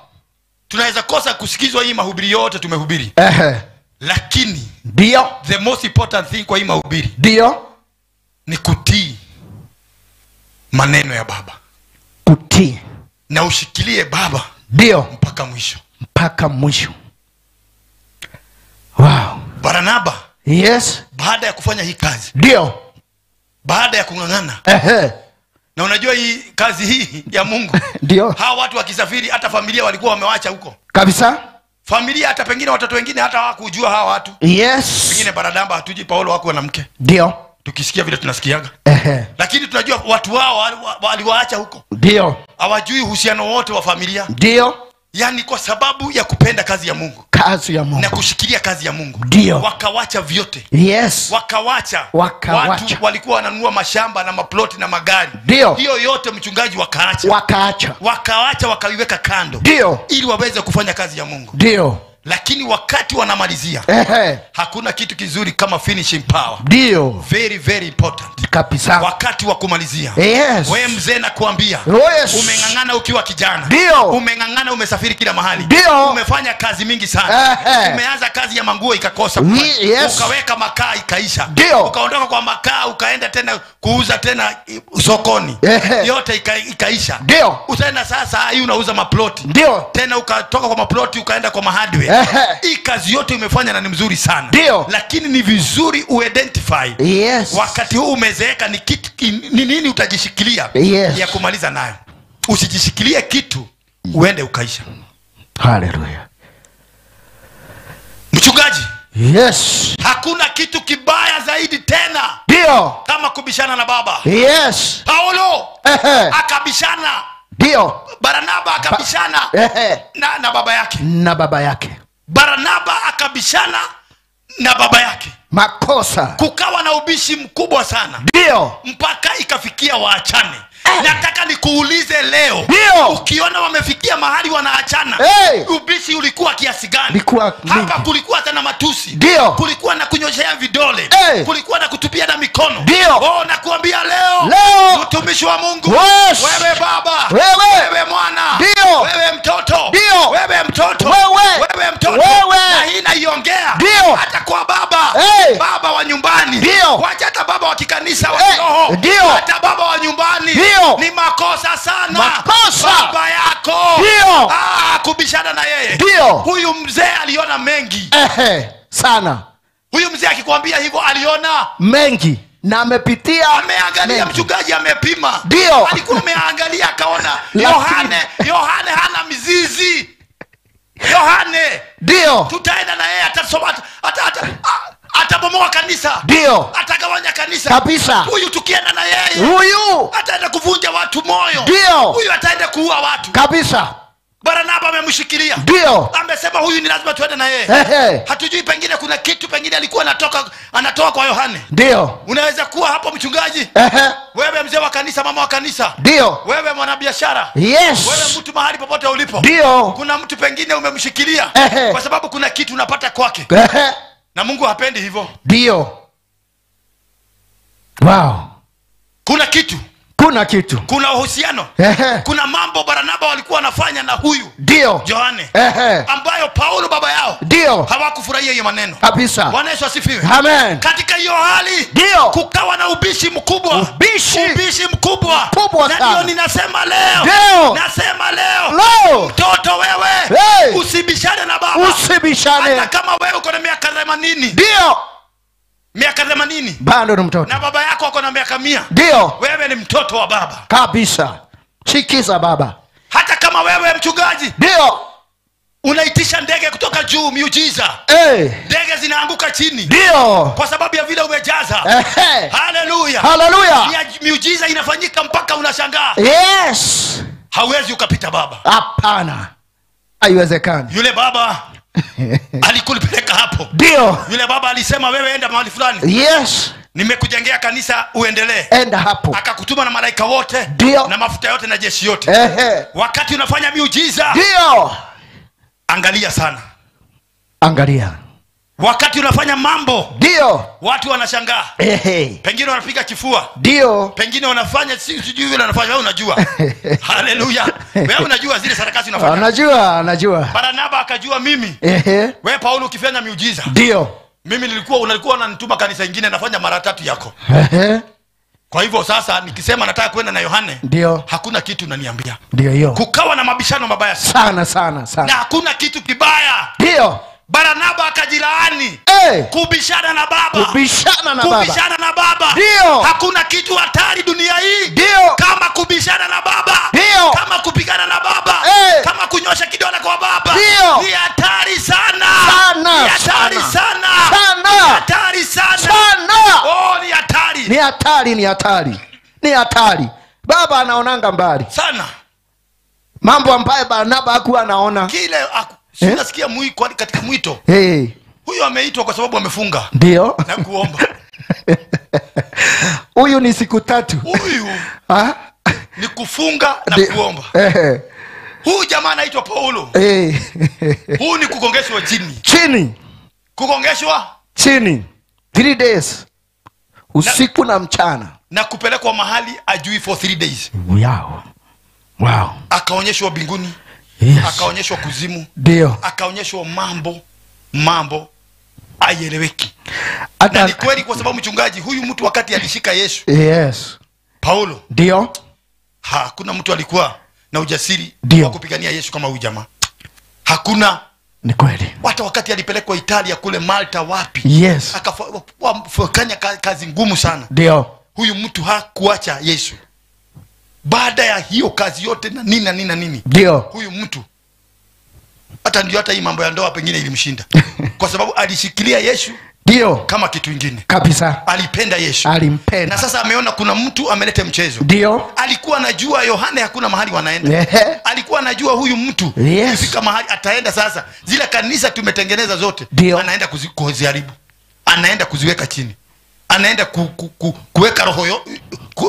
Tunaweza kosa kusikizwa hii mahubiri yote tumehubiri. Lakini ndio, the most important thing kwa hii mahubiri, ndio, ni kutii maneno ya baba. Kutii. Na ushikilie baba. Ndio. Mpaka mwisho. Mpaka mwisho. Wow. Barnaba. Yes. Baada ya kufanya hii kazi. Ndio. Baada ya kung'ang'ana. Na unajua hii kazi hii ya Mungu. Ndio. Hawa watu wakisafiri hata familia walikuwa wamewacha huko. Kabisa. Familia hata pengine watoto wengine hata hawakujua hawa watu. Yes. Pengine Barnaba hatuji Paulo hakuwa na mke. Ndio. Tukisikia vile tunasikiaga. Lakini tunajua watu wao waliwaacha huko. Ndio. Hawajui uhusiano wote wa familia. Ndio. Yaani kwa sababu ya kupenda kazi ya Mungu. Kazi ya Mungu. Na kushikilia kazi ya Mungu. Ndio. Wakawacha vyote. Yes. Wakawacha. Watu walikuwa wananunua mashamba na maploti na magari. Ndio. Hiyo yote mchungaji wakaacha. Wakaacha. Wakaacha wakaiweka kando. Ndio. Ili waweze kufanya kazi ya Mungu. Ndio. Lakini wakati wanamalizia, hakuna kitu kizuri kama finishing power. Ndio. Very very important. Kabisa. Wakati wa kumalizia. Yes. Wewe mzee nakuambia. Yes. Umeng'ang'ana ukiwa kijana. Ndio. Umeng'ang'ana, umesafiri kila mahali. Ndio. Umefanya kazi mingi sana. Umeanza kazi ya manguo ikakosa. Yes. Ukaweka makaa ikaisha. Ndio. Ukaondoka kwa makaa ukaenda tena kuuza tena sokoni. Yote ikaisha. Ndio. Utaenda sasa hii unauza maploti. Ndio. Tena ukatoka kwa maploti ukaenda kwa mahardware. Hii kazi yote umefanya na ni mzuri sana. Ndio. Lakini ni vizuri uidentify. Yes. Wakati huu umezeeka ni kitu ni nini utajishikilia yes, ya kumaliza nayo. Usijishikilie kitu uende ukaisha. Hallelujah. Mchungaji. Yes. Hakuna kitu kibaya zaidi tena. Ndio. Kama kubishana na baba. Yes. Paulo akabishana. Ndio. Barnaba akabishana na baba yake. Na baba yake. Barnaba akabishana na baba yake. Makosa. Kukawa na ubishi mkubwa sana. Ndio. Mpaka ikafikia waachane. Nataka nikuulize leo. Ndio. Ukiona wamefikia mahali wanaachana, ubishi ulikuwa kiasi gani? Hapa kulikuwa hata na matusi. Ndio. Kulikuwa na kunyoshea vidole. Kulikuwa na kutupia na mikono. Ndio. Oh, nakuambia leo, mtumishi wa Mungu, yes. Wewe baba, wewe mwana, Ndio. wewe mtoto, Ndio. wewe mtoto, wewe mtoto, wewe. Na hii naiongea hata kwa baba, baba wa nyumbani, wacha hata baba wa kikanisa wa kiroho, hata baba wa nyumbani. Ndio. Ni makosa sana. Makosa. Baba yako. Ndio. Kubishana na yeye. Ndio. Huyu mzee aliona mengi. Sana. Huyu mzee akikwambia hivyo aliona mengi na amepitia, ameangalia, mchungaji amepima. Ndio. Alikuwa ameangalia akaona Yohane hana mizizi. Yohane. Ndio. Tutaenda na yeye atasoma atabomoa kanisa. Ndio. Atagawanya kanisa. Kabisa. Huyu tukienda na yeye, huyu ataenda kuvunja watu moyo. Ndio. Huyu ataenda kuua watu. Kabisa. Barnaba amemshikilia. Ndio. Amesema huyu ni lazima tuende na yeye. Hatujui pengine kuna kitu pengine alikuwa anatoka kwa Yohane. Ndio. Unaweza kuwa hapo mchungaji. Wewe mzee wa kanisa, mama wa kanisa. Ndio. Wewe mwanabiashara. Yes. Wewe mtu mahali popote ulipo. Ndio. Kuna mtu pengine umemshikilia kwa sababu kuna kitu unapata kwake. Na Mungu hapendi hivyo. Ndio. Wow. Kuna kitu. Kuna kitu. Kuna uhusiano. Kuna mambo Barnaba walikuwa wanafanya na huyu Ndio. Yohane, ambayo Paulo baba yao Ndio. hawakufurahia hiyo maneno. Kabisa. Bwana Yesu asifiwe. Amen. Katika hiyo hali Ndio. kukawa na ubishi mkubwa. Ubishi mkubwa. Kubwa na sana. ndio ninasema leo. Ndio. Nasema leo. Leo. Mtoto wewe, usibishane na baba. Usibishane. Hata kama wewe uko na miaka 80. Ndio. Miaka 80. Bado ni mtoto. Na baba yako ako na miaka 100. Ndio. Wewe ni mtoto wa baba. Kabisa. Sikiza baba. Hata kama wewe mchungaji, Ndio. unaitisha ndege kutoka juu, miujiza. Ndege zinaanguka chini. Ndio. Kwa sababu ya vile umejaza. Haleluya. Haleluya. Miujiza inafanyika mpaka unashangaa. Yes. Hauwezi ukapita baba. Hapana. Haiwezekani. Yule baba alikulipeleka hapo. Ndio. Yule baba alisema wewe enda mahali fulani. Yes. Nimekujengea kanisa uendelee. Enda hapo. Akakutuma na malaika wote. Ndio. Na mafuta yote na jeshi yote. Wakati unafanya miujiza, Ndio. angalia sana. Angalia. Wakati unafanya mambo, Ndio. watu wanashangaa. Pengine wanapiga kifua. Ndio. Pengine wanafanya sijui vile wanafanya, wewe unajua. Haleluya. Wewe unajua zile sarakasi unafanya. Anajua. Barnaba akajua mimi. Wewe Paulo ukifanya miujiza. Ndio. Mimi nilikuwa unanituma kanisa ingine nafanya mara 3 yako. Kwa hivyo sasa nikisema nataka kwenda na Yohane, Ndio. hakuna kitu unaniambia. Ndio hiyo. Kukawa na mabishano mabaya sana sana sana. Na hakuna kitu kibaya. Ndio. Barnaba akajilaani. Kubishana na baba. Kubishana na baba. Kubishana na baba. Ndio. Hakuna kitu hatari dunia hii. Ndio. Kama kubishana na baba. Ndio. Kama kupigana na baba. Kama kunyosha kidole kwa baba. Ndio. Ni hatari sana. Sana. Ni hatari sana. Sana. Ni hatari sana. Sana. Oh, ni hatari. Ni hatari, ni hatari. Ni hatari. Baba anaonanga mbali. Sana. Mambo ambayo Barnaba hakuwa anaona. Kile nasikia katika mwito. Huyu ameitwa kwa sababu amefunga. Ndio. Na kuomba. Huyu ni siku 3. Huyu ni kufunga na kuomba. Huyu jamaa anaitwa Paulo. Huyu ni kugongeshwa chini. Chini. Kugongeshwa chini. 3 days. Usiku na mchana. Na kupelekwa mahali ajui for 3 days. Wow. Wow. Akaonyeshwa mbinguni. Yes. Akaonyeshwa kuzimu. Ndio. Akaonyeshwa mambo haieleweki. Na ni kweli kwa sababu mchungaji huyu mtu wakati alishika Yesu. Yes. Paulo. Ndio. Hakuna mtu alikuwa na ujasiri wa kupigania Yesu kama huyu jamaa. Hakuna. Ni kweli. Hata wakati alipelekwa Italia kule Malta wapi. Yes. Akafanya kazi ngumu sana. Ndio. Huyu mtu hakuacha Yesu. Baada ya hiyo kazi yote na nini na nini na nini. Ndio. Huyu mtu Hata ndio hata hii mambo ya ndoa pengine ilimshinda. Kwa sababu alishikilia Yesu ndio kama kitu kingine. Kabisa. Alipenda Yesu. Alimpenda. Na sasa ameona kuna mtu ameleta mchezo. Ndio. Alikuwa anajua Yohane hakuna mahali wanaenda. Alikuwa anajua huyu mtu kufika mahali ataenda sasa. Zile kanisa tumetengeneza zote. Dio. Anaenda kuziharibu. Anaenda kuziweka chini. Anaenda kuweka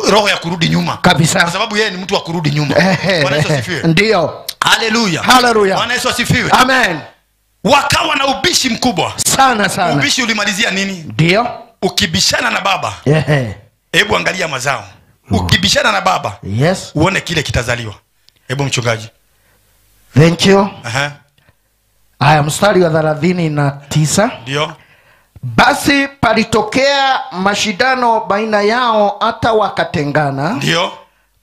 roho ya kurudi nyuma. Kabisa. Kwa sababu yeye ni mtu wa kurudi nyuma. Bwana Yesu asifiwe. Ndio. Haleluya. Haleluya. Bwana Yesu asifiwe. Amen. Wakawa na ubishi mkubwa sana sana. Ubishi ulimalizia nini? Ndio. Ukibishana na baba. Hebu angalia mazao. Ukibishana na baba. Yes. Uone kile kitazaliwa. Hebu mchungaji. Thank you. Aya, mstari wa 39. Ndio. Basi palitokea mashindano baina yao hata wakatengana. Ndio.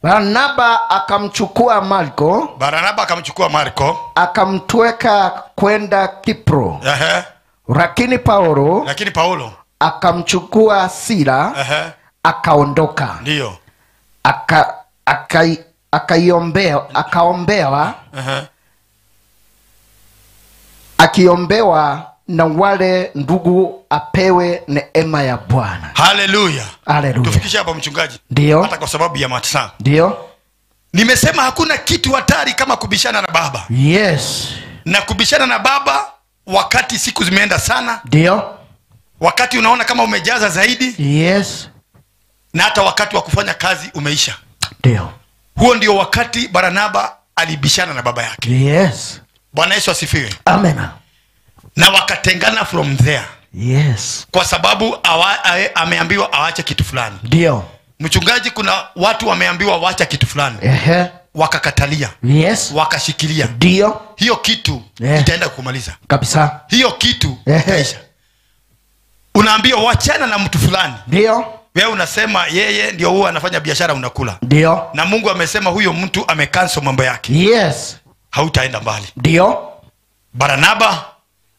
Barnaba akamchukua Marko. Barnaba akamchukua Marko. Akamtweka kwenda Kipro. Lakini Paulo. Lakini Paulo akamchukua Sila. Akaondoka. Ndio. Akaombewa. Akiombewa na wale ndugu apewe neema ya Bwana. Haleluya. Haleluya. Tufikishe hapa mchungaji. Ndio. Hata kwa sababu ya masaa. Ndio. Nimesema hakuna kitu hatari kama kubishana na baba. Yes. Na kubishana na baba wakati siku zimeenda sana. Ndio. Wakati unaona kama umejaza zaidi. Yes. Na hata wakati wa kufanya kazi umeisha. Ndio. Huo ndio wakati Barnaba alibishana na baba yake. Yes. Bwana Yesu asifiwe. Amen. Na wakatengana from there. Yes. Kwa sababu ameambiwa aache kitu fulani. Ndio. Mchungaji, kuna watu wameambiwa waache kitu fulani. Wakakatalia. Yes. Wakashikilia. Ndio. Hiyo kitu itaenda kumaliza. Kabisa. Hiyo kitu itaisha. Unaambiwa wachana na mtu fulani. Ndio. Wewe unasema yeye ndio huwa anafanya biashara unakula. Ndio. Na Mungu amesema huyo mtu amecancel mambo yake. Yes. Hautaenda mbali. Ndio. Barnaba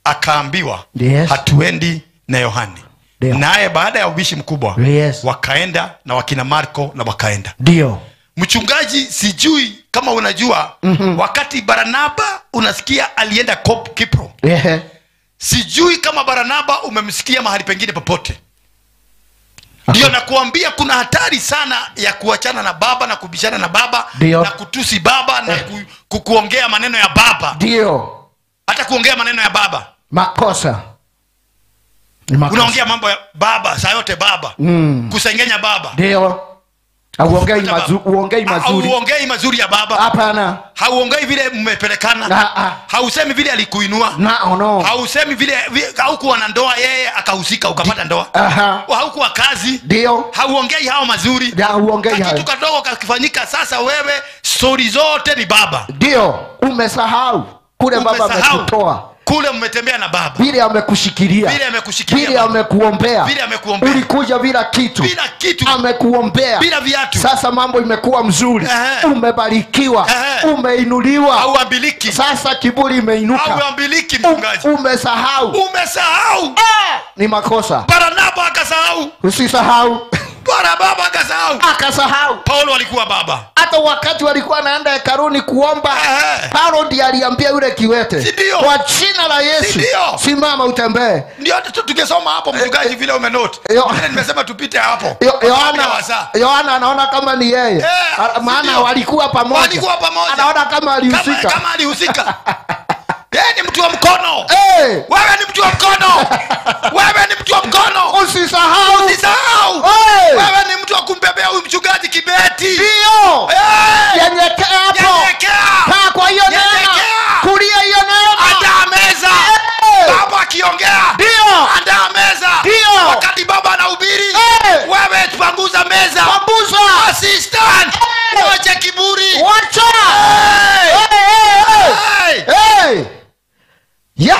akaambiwa yes, hatuendi na Yohane. Naye baada ya ubishi mkubwa yes, wakaenda na wakina Marko na wakaenda. Ndio. Mchungaji, sijui kama unajua wakati Barnaba unasikia alienda Kipro. Sijui kama Barnaba umemsikia mahali pengine popote. Ndio nakuambia kuna hatari sana ya kuachana na baba na kubishana na baba. Dio. Na kutusi baba na kuongea maneno ya baba. Ndio. Hata kuongea maneno ya baba. Makosa. Ni makosa. Unaongea mambo ya baba, saa yote baba. Kusengenya baba. Ndio. Hauongei mazuri. Hauongei mazuri ya baba. Hapana. Hauongei vile mmepelekana. Hausemi vile alikuinua. No. Hausemi vile haukuwa na ndoa yeye akahusika ukapata ndoa. Haukuwa kazi. Ndio. Hauongei hao mazuri. Hauongei hayo. Kitu kadogo kakifanyika sasa wewe story zote ni baba. Ndio. Umesahau kule baba amekutoa. Kule mmetembea na baba. Vile amekushikilia. Vile amekushikilia. Vile amekuombea. Vile amekuombea. Ulikuja bila kitu. Bila kitu. Amekuombea. Bila viatu. Sasa mambo imekuwa mzuri. Umebarikiwa. Umeinuliwa. Hauambiliki. Sasa kiburi imeinuka. Hauambiliki mchungaji. Umesahau. Umesahau. Ni makosa. Barnaba akasahau. Usisahau. Barnaba akasahau. Akasahau. Paulo alikuwa baba. Hata wakati walikuwa naenda hekaluni kuomba, Paulo ndiye aliambia yule kiwete, kwa jina la Yesu simama utembee. Ndio hata tukisoma hapo mchungaji vile umenote. Nimesema tupite hapo. Yohana anaona kama ni yeye. Maana walikuwa pamoja. Walikuwa pamoja. Anaona kama alihusika. Kama alihusika. Yeye ni mtu wa mkono. Wewe ni mtu wa mkono. Wewe ni mtu wa mkono. Usisahau. Usisahau. Wewe ni mtu wa kumbebea huyu mchungaji kibeti. Ndio. Nyenyekea hapo. Nyenyekea. Kaa kwa hiyo neema. Kulia hiyo neema. Andaa meza. Baba akiongea. Ndio. Andaa meza. Ndio. Wakati baba anahubiri, wewe panguza meza. Panguza. Assistant. Wacha kiburi. Wacha. Yeah.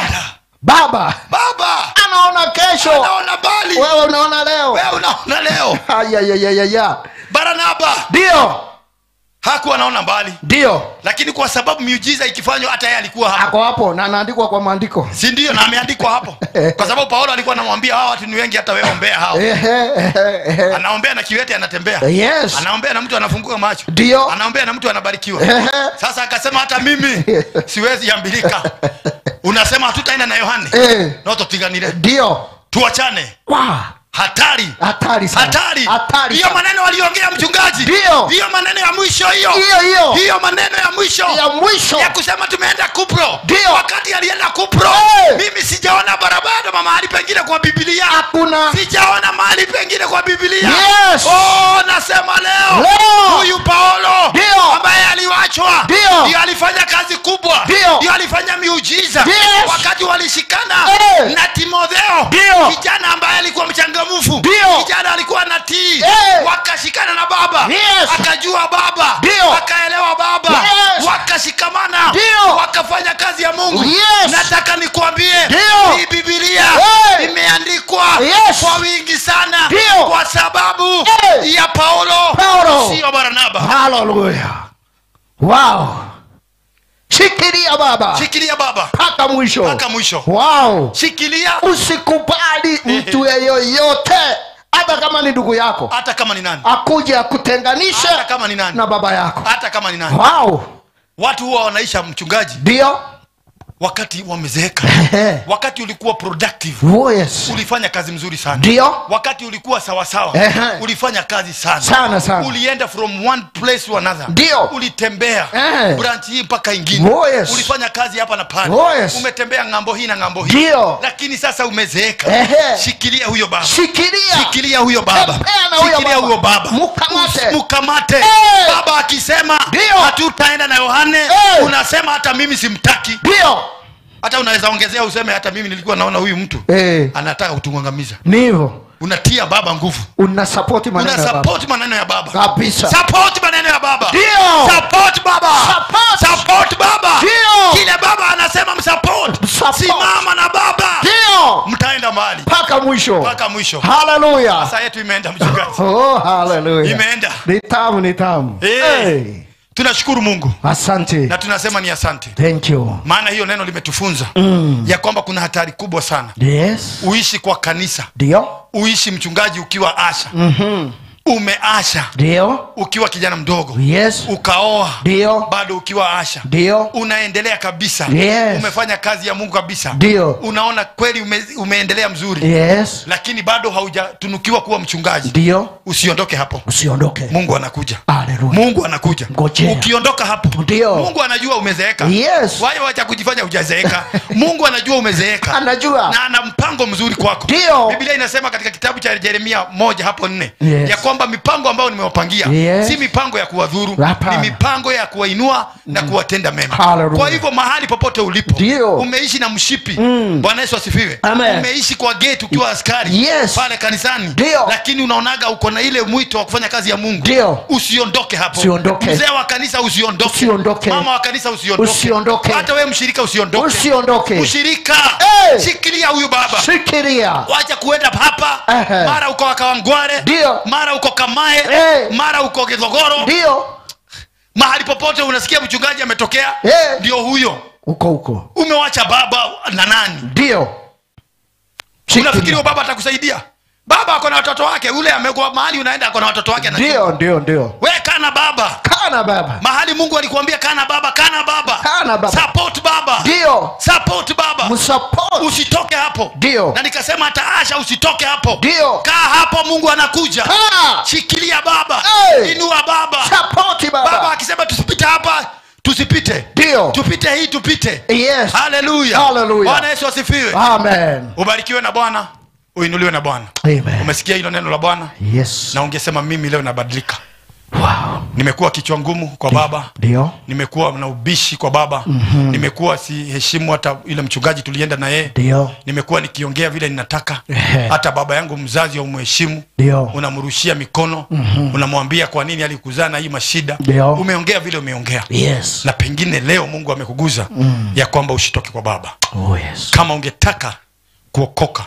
Baba. Baba anaona kesho. Anaona mbali. Wewe unaona leo. Wewe unaona leo. Ya. Barnaba. Ndio. Hakuwa anaona mbali. Ndio. Lakini kwa sababu miujiza ikifanywa hata yeye alikuwa hapo. Ako hapo na anaandikwa kwa maandiko. Si ndio, na ameandikwa hapo. Kwa sababu Paulo alikuwa anamwambia hawa watu ni wengi, hata wewe ombea hao. Anaombea na kiwete anatembea. Yes. Anaombea na mtu anafunguka macho. Ndio. Anaombea na mtu anabarikiwa. Sasa akasema hata mimi siwezi ambilika. Unasema hatutaenda na Yohane. Na tutiganire. Ndio. Tuachane. Wow. Hatari. Hatari sana. Hatari. Hatari. Hiyo maneno aliongea mchungaji. Hiyo maneno ya mwisho hiyo. Hiyo. Hiyo maneno ya mwisho. Ya mwisho. Ya kusema tumeenda Kupro. Ndio. Wakati alienda Kupro, mimi sijaona barabara mahali pengine kwa Biblia. Hakuna. Sijaona mahali pengine kwa Biblia. Yes. Oh, nasema leo. Huyu Paulo ambaye aliwachwa, ndiyo alifanya kazi kubwa. Ndiyo alifanya miujiza. Yes. Wakati walishikana na Timotheo, kijana ambaye alikuwa mchangamfu. Kijana alikuwa natii. Wakashikana na baba. Yes. Akajua baba. Akaelewa baba. Yes. Wakashikamana. Wakafanya kazi ya Mungu. Yes. Nataka nikwambie, hii Biblia imeandikwa kwa wingi sana kwa sababu ya Paulo, sio Barnaba. Hallelujah. Wow. Shikilia baba. Shikilia baba. Paka mwisho. Paka mwisho. Wow. Shikilia. Usikubali mtu yeyote, hata kama ni ndugu yako, hata kama ni nani, akuje akutenganishe, hata kama ni nani, na baba yako, hata kama ni nani. Wow. Watu huwa wanaisha mchungaji. Ndio. Wakati wamezeeka. Wakati ulikuwa productive. Oh, yes. Ulifanya kazi mzuri sana. Ndio. Wakati ulikuwa sawa sawa. Ulifanya kazi sana. Sana sana. Ulienda from one place to another. Ndio. Ulitembea branch hii mpaka ingine. Oh, yes. Ulifanya kazi hapa na pale. Oh, yes. Umetembea ngambo hii na ngambo hii. Ndio. Lakini sasa umezeeka. Shikilia huyo baba. Shikilia. Shikilia huyo baba. Shikilia huyo baba. Mkamate. Mkamate. Baba akisema hatutaenda na Yohane, unasema hata mimi simtaki. Ndio. Hata unaweza ongezea useme hata mimi nilikuwa naona huyu mtu anataka kutungangamiza. Ni hivyo. Unatia baba nguvu. Una support maneno ya baba. Una support maneno ya baba. Kabisa. Support maneno ya baba. Ndio. Support baba. Support. Support baba. Ndio. Kile baba anasema msupport. Simama na baba. Ndio. Mtaenda mbali. Paka mwisho. Paka mwisho. Hallelujah. Sasa yetu imeenda mchungaji. Oh, hallelujah. Imeenda. Ni tamu, ni tamu. Hey. Tunashukuru Mungu. Asante. Na tunasema ni asante. Thank you. Maana hiyo neno limetufunza ya kwamba kuna hatari kubwa sana. Yes. Uishi kwa kanisa. Ndio. Uishi mchungaji ukiwa asha. Umeasha. Ndio. Ukiwa kijana mdogo. Yes. Ukaoa. Ndio. Bado ukiwa asha. Ndio. Unaendelea kabisa. Yes. Umefanya kazi ya Mungu kabisa. Ndio. Unaona kweli umeendelea mzuri. Yes. Lakini bado haujatunukiwa kuwa mchungaji. Ndio. Usiondoke hapo. Usiondoke. Mungu anakuja. Haleluya. Mungu anakuja. Ngojea. Ukiondoka hapo. Ndio. Mungu anajua umezeeka. Yes. Wao wacha kujifanya hujazeeka. Mungu anajua umezeeka. Anajua. Na ana mpango mzuri kwako. Ndio. Biblia inasema katika kitabu cha Yeremia 1:4 Yes. ya kwamba mipango ambayo nimewapangia si mipango ya kuwadhuru, ni mipango ya kuwainua na kuwatenda mema. Hallelujah. Kwa hivyo mahali popote ulipo, Dio. Umeishi na mshipi. Bwana Yesu asifiwe. Umeishi kwa gate ukiwa askari pale kanisani. Dio. Lakini unaonaga uko na ile mwito wa kufanya kazi ya Mungu. Dio. Usiondoke hapo. Usiondoke. Mzee wa kanisa usiondoke. Usiondoke. Mama wa kanisa usiondoke. Usiondoke. Hata wewe mshirika usiondoke. Usiondoke. Mshirika. Hey. Shikilia huyu baba. Shikilia. Wacha kuenda hapa. Mara uko Kawangware. Dio. Mara uko Kamae. Mara uko Githogoro. Ndio. Mahali popote unasikia mchungaji ametokea, ndio huyo. Uko huko. Umewacha baba na nani? Ndio. Unafikiri baba atakusaidia? Baba ako na watoto wake, ule amekuwa mahali unaenda ako na watoto wake. Ndio, ndio, ndio. Wewe kana baba. Kana baba. Mahali Mungu alikuambia kana baba, kana baba. Kana baba. Support baba. Ndio. Support baba. Msupport. Usitoke hapo. Ndio. Na nikasema hata Asha usitoke hapo. Ndio. Kaa hapo, Mungu anakuja. Kaa. Shikilia baba. Hey. Inua baba. Support baba. Baba akisema tusipite hapa, tusipite. Ndio. Tupite hii, tupite. Yes. Hallelujah. Hallelujah. Bwana Yesu asifiwe. Amen. Ubarikiwe na Bwana. Uinuliwe na Bwana. Amen. Umesikia hilo neno la Bwana? Yes. Na ungesema mimi leo nabadilika. Wow. Nimekuwa kichwa ngumu kwa baba. Ndio. Nimekuwa na ubishi kwa baba. Nimekuwa siheshimu hata ile mchungaji tulienda na yeye. Ndio. Nimekuwa nikiongea vile ninataka. Hata baba yangu mzazi haumheshimu. Ndio. Unamrushia mikono. Unamwambia kwa nini alikuzaa na hii mashida. Ndio. Umeongea vile umeongea. Yes. Na pengine leo Mungu amekuguza ya kwamba usitoke kwa baba. Oh yes. Kama ungetaka kuokoka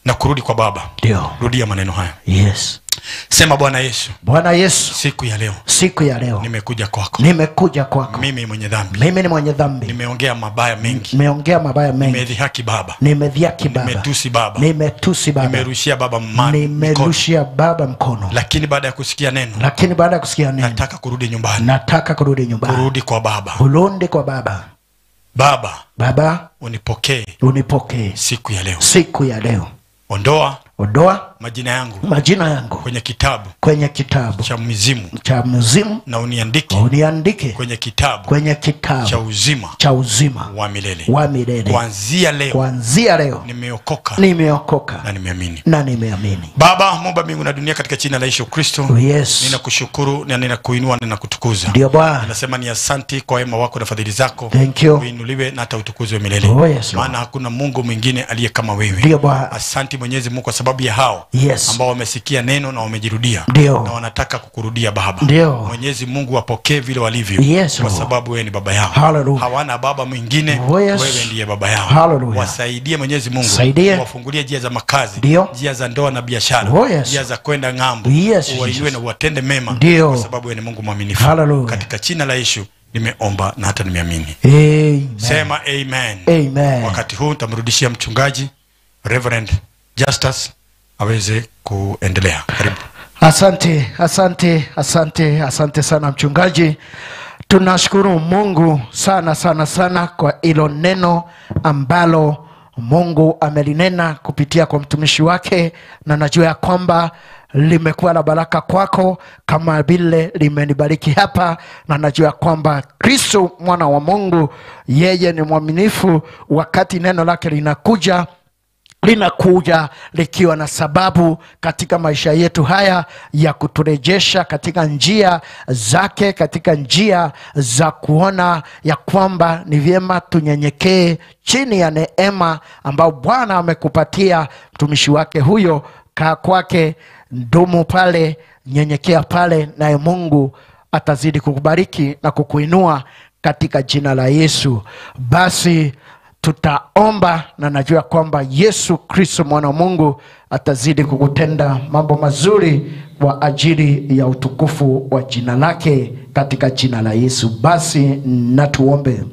na kurudi kwa Baba. Ndio. Rudia maneno haya. Yes. Sema, Bwana Yesu. Bwana Yesu. Siku ya leo. Siku ya leo. Nimekuja kwako. Nimekuja kwako. Mimi mwenye dhambi. Mimi ni mwenye dhambi. Nimeongea mabaya mengi. Nimeongea mabaya mengi. Nimedhihaki Baba. Nimedhihaki Baba. Nimetusi Baba. Nimetusi Baba. Nimerushia Baba mkono. Nimerushia Baba mkono. Lakini baada ya kusikia neno. Lakini baada ya kusikia neno. Nataka kurudi nyumbani. Nataka kurudi nyumbani. Kurudi kwa Baba. Kurudi kwa Baba. Baba. Baba, unipokee. Unipokee. Siku ya leo. Siku ya leo. Ondoa. Ondoa majina yangu. Majina yangu kwenye kitabu. Kwenye kitabu cha mizimu. Cha mizimu. Na uniandike. Uniandike kwenye kitabu. Kwenye kitabu cha uzima. Cha uzima wa milele. Wa milele. Kuanzia leo. Kuanzia leo. Nimeokoka. Nimeokoka. Na nimeamini. Na nimeamini. Baba, Muumba mbingu na dunia, katika jina la Yesu Kristo. Yes. Ninakushukuru na ninakuinua na ninakutukuza. Ndio Bwana. Ninasema ni asanti kwa wema wako na fadhili zako. Thank you. Uinuliwe na hata utukuzwe milele. Oh, yes, maana hakuna Mungu mwingine aliye kama wewe. Ndio Bwana. Asanti Mwenyezi Mungu kwa sababu ya hao. Yes. Ambao wamesikia neno na wamejirudia. Ndio. Na wanataka kukurudia Baba. Ndio. Mwenyezi Mungu wapokee vile walivyo. Yes, kwa sababu wewe ni baba yao. Hallelujah. Hawana baba mwingine. Oh, yes. Wewe ndiye baba yao. Hallelujah. Wasaidie Mwenyezi Mungu. Saidie. Wafungulie njia za makazi, njia za ndoa na biashara, oh, yes. njia za kwenda ng'ambo. Yes, uwainue na uwatende mema. Ndio. Kwa sababu wewe ni Mungu mwaminifu. Hallelujah. Katika jina la Yesu nimeomba na hata nimeamini. Amen. Sema amen. Amen. Wakati huu nitamrudishia mchungaji Reverend Justus aweze kuendelea. Karibu. Asante, asante, asante, asante sana mchungaji. Tunashukuru Mungu sana sana sana kwa hilo neno ambalo Mungu amelinena kupitia kwa mtumishi wake, na najua ya kwamba limekuwa la baraka kwako kama vile limenibariki hapa, na najua kwamba Kristo mwana wa Mungu yeye ni mwaminifu. Wakati neno lake linakuja, linakuja likiwa na sababu katika maisha yetu haya ya kuturejesha katika njia zake, katika njia za kuona ya kwamba ni vyema tunyenyekee chini ya neema ambayo Bwana amekupatia mtumishi wake huyo. Kaa kwake, ndumu pale, nyenyekea pale, naye Mungu atazidi kukubariki na kukuinua katika jina la Yesu. Basi tutaomba, na najua kwamba Yesu Kristo mwana wa Mungu atazidi kukutenda mambo mazuri kwa ajili ya utukufu wa jina lake katika jina la Yesu. Basi na tuombe.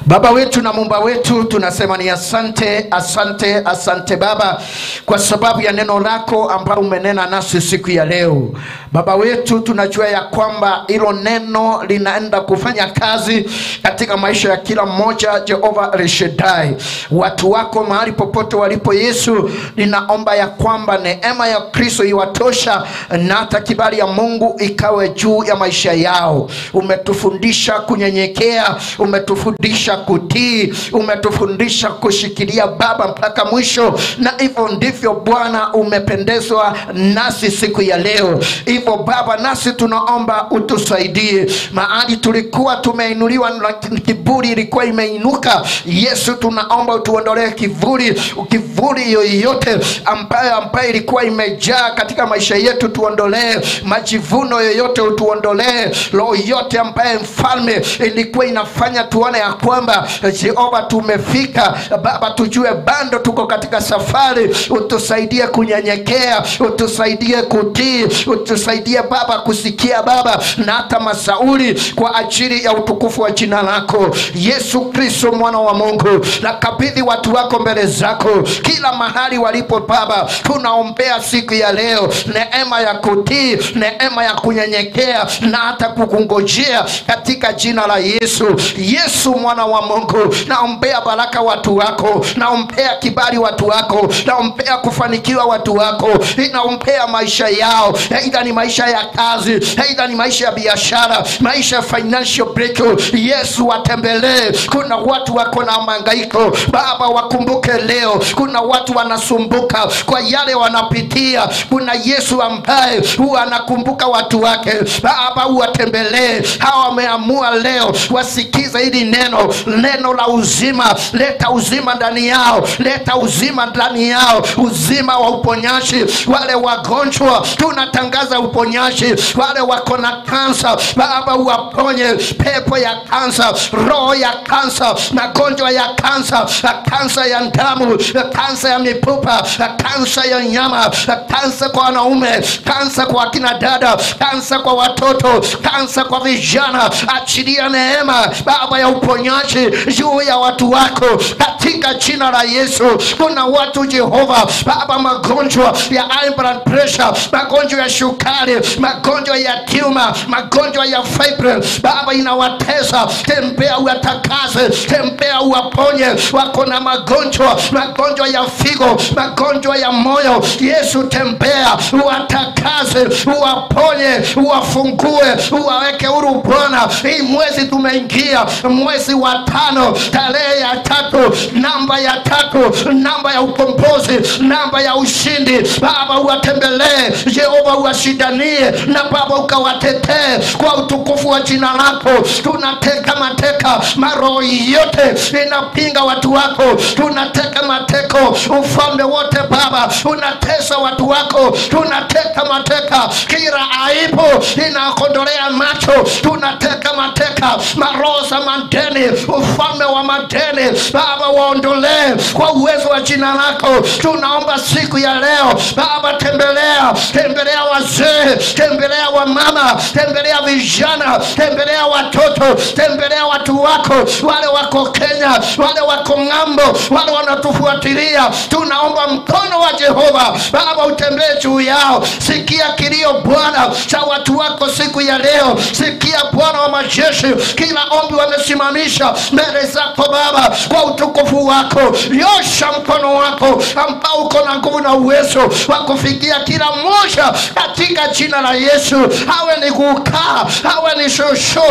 Baba wetu na Muumba wetu, tunasema ni asante, asante, asante Baba kwa sababu ya neno lako ambalo umenena nasi siku ya leo. Baba wetu, tunajua ya kwamba hilo neno linaenda kufanya kazi katika maisha ya kila mmoja. Jehova El Shaddai, watu wako mahali popote walipo Yesu, ninaomba ya kwamba neema ya Kristo iwatosha na hata kibali ya Mungu ikawe juu ya maisha yao. Umetufundisha kunyenyekea, umetufundisha kutii, umetufundisha kushikilia Baba mpaka mwisho, na hivyo ndivyo Bwana umependezwa nasi siku ya leo. Hivyo Baba, nasi tunaomba utusaidie mahali tulikuwa tumeinuliwa na kiburi ilikuwa imeinuka. Yesu, tunaomba utuondolee kiburi, kiburi yoyote ambayo ilikuwa imejaa katika maisha yetu, tuondolee majivuno yoyote, utuondolee roho yote ambaye mfalme ilikuwa inafanya tuone ya kwamba Jehova tumefika. Baba, tujue bado tuko katika safari. Utusaidie kunyenyekea, utusaidie kutii, utusaidie Baba kusikia Baba na hata masauri kwa ajili ya utukufu wa jina lako. Yesu Kristo mwana wa Mungu, nakabidhi watu wako mbele zako kila mahali walipo Baba. Tunaombea siku ya leo neema ya kutii, neema ya kunyenyekea na hata kukungojea katika jina la Yesu. Yesu mwana wa Mungu, naombea baraka watu wako, naombea kibali watu wako, naombea kufanikiwa watu wako, naombea maisha yao, aidha ni maisha ya kazi, aidha ni maisha ya biashara, maisha ya financial breakthrough. Yesu, watembelee. Kuna watu wako na mahangaiko Baba, wakumbuke leo. Kuna watu wanasumbuka kwa yale wanapitia. Kuna Yesu ambaye huwa anakumbuka watu wake. Baba, uwatembelee hawa wameamua leo wasikize hili neno. neno, neno la uzima. Leta uzima ndani yao, leta uzima ndani yao, uzima wa uponyaji. Wale wagonjwa tunatangaza uponyaji, wale wako na kansa Baba uwaponye, pepo ya kansa, roho ya kansa, magonjwa ya kansa, kansa ya damu, kansa ya mifupa, kansa ya nyama, kansa kwa wanaume, kansa kwa kina dada, kansa kwa watoto, kansa kwa vijana. Achilia neema Baba ya uponyaji juu ya watu wako katika jina la Yesu. Kuna watu Jehova Baba, magonjwa ya high blood pressure, magonjwa ya sukari, magonjwa ya tumor, magonjwa ya fibroid Baba inawatesa. Tembea uwatakase, tembea uwaponye. Wako na magonjwa, magonjwa ya figo, magonjwa ya moyo, Yesu tembea uwatakase, uwaponye, uwafungue, uwaweke huru Bwana. Hii mwezi tumeingia, mwezi wa 5, tarehe ya 3, namba ya 3, namba ya ukombozi, namba ya ushindi. Baba uwatembelee Jehova, uwashindanie na Baba ukawatetee kwa utukufu wa jina lako. Tunateka mateka maroho yote inapinga watu wako, tunateka mateko ufalme wote Baba unatesa watu wako. Tunateka mateka kila aibu inakondolea macho, tunateka mateka maroho za madeni, ufalme wa madeni Baba waondolee kwa uwezo wa jina lako. Tunaomba siku ya leo Baba, tembelea, tembelea wazee, tembelea wamama, tembelea vijana, tembelea watoto, tembelea watu wako, wale wako Kenya, wale wako ng'ambo, wale wanatufuatilia. Tunaomba mkono wa Jehova Baba utembee juu yao. Sikia kilio Bwana cha watu wako siku ya leo. Sikia Bwana wa majeshi kila ombi wamesimamisha mbele zako Baba kwa utukufu wako. Nyosha mkono wako ambao uko na nguvu na uwezo wa kufikia kila mmoja katika jina la Yesu. Hawe ni kukaa, hawe ni shosho,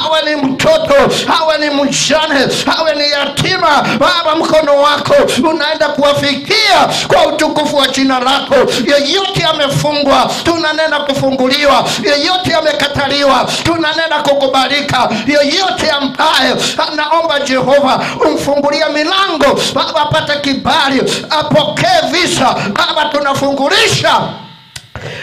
hawe ni mtoto, hawe ni mjane, hawe ni yatima, Baba mkono wako unaenda kuwafikia kwa utukufu wa jina lako. Yeyote amefungwa tunanena kufunguliwa, yeyote amekataliwa tunanena kukubalika, yeyote ambaye anaomba Jehova umfungulie milango Baba apate kibali, apokee visa Baba, tunafungulisha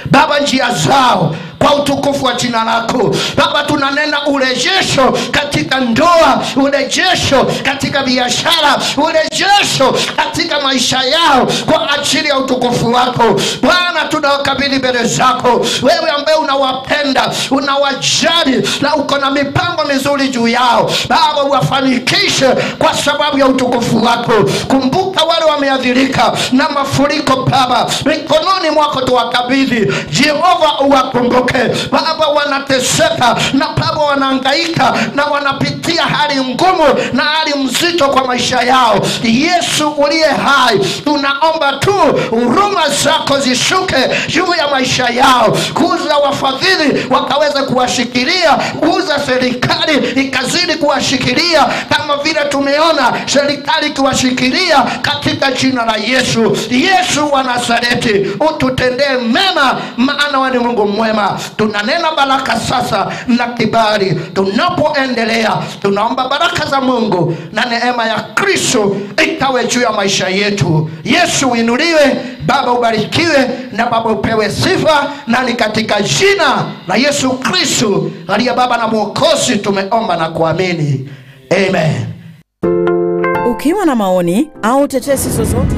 Baba njia zao kwa utukufu wa jina lako. Baba tunanena urejesho katika ndoa, urejesho katika biashara, urejesho katika maisha yao kwa ajili ya utukufu wako. Bwana tunawakabidhi mbele zako, wewe ambaye unawapenda, unawajali na uko na mipango mizuri juu yao. Baba uwafanikishe kwa sababu ya utukufu wako. Kumbuka wale wameathirika na mafuriko Baba, mikononi mwako tuwakabidhi. Jehova uwakumbuke Baba, wanateseka na Baba wanahangaika na wanapitia hali ngumu na hali mzito kwa maisha yao. Yesu uliye hai, tunaomba tu huruma zako zishuke juu ya maisha yao, kuza wafadhili wakaweza kuwashikilia, kuza serikali ikazidi kuwashikilia kama vile tumeona serikali ikiwashikilia katika jina la Yesu. Yesu wa Nazareti, ututendee mema, maana wewe ni Mungu mwema. Tunanena baraka sasa na kibali tunapoendelea. Tunaomba baraka za Mungu na neema ya Kristo ikawe juu ya maisha yetu. Yesu uinuliwe, Baba ubarikiwe na Baba upewe sifa, na ni katika jina la Yesu Kristo aliye Baba na Mwokozi tumeomba na kuamini. Amen. Ukiwa na maoni au tetesi zozote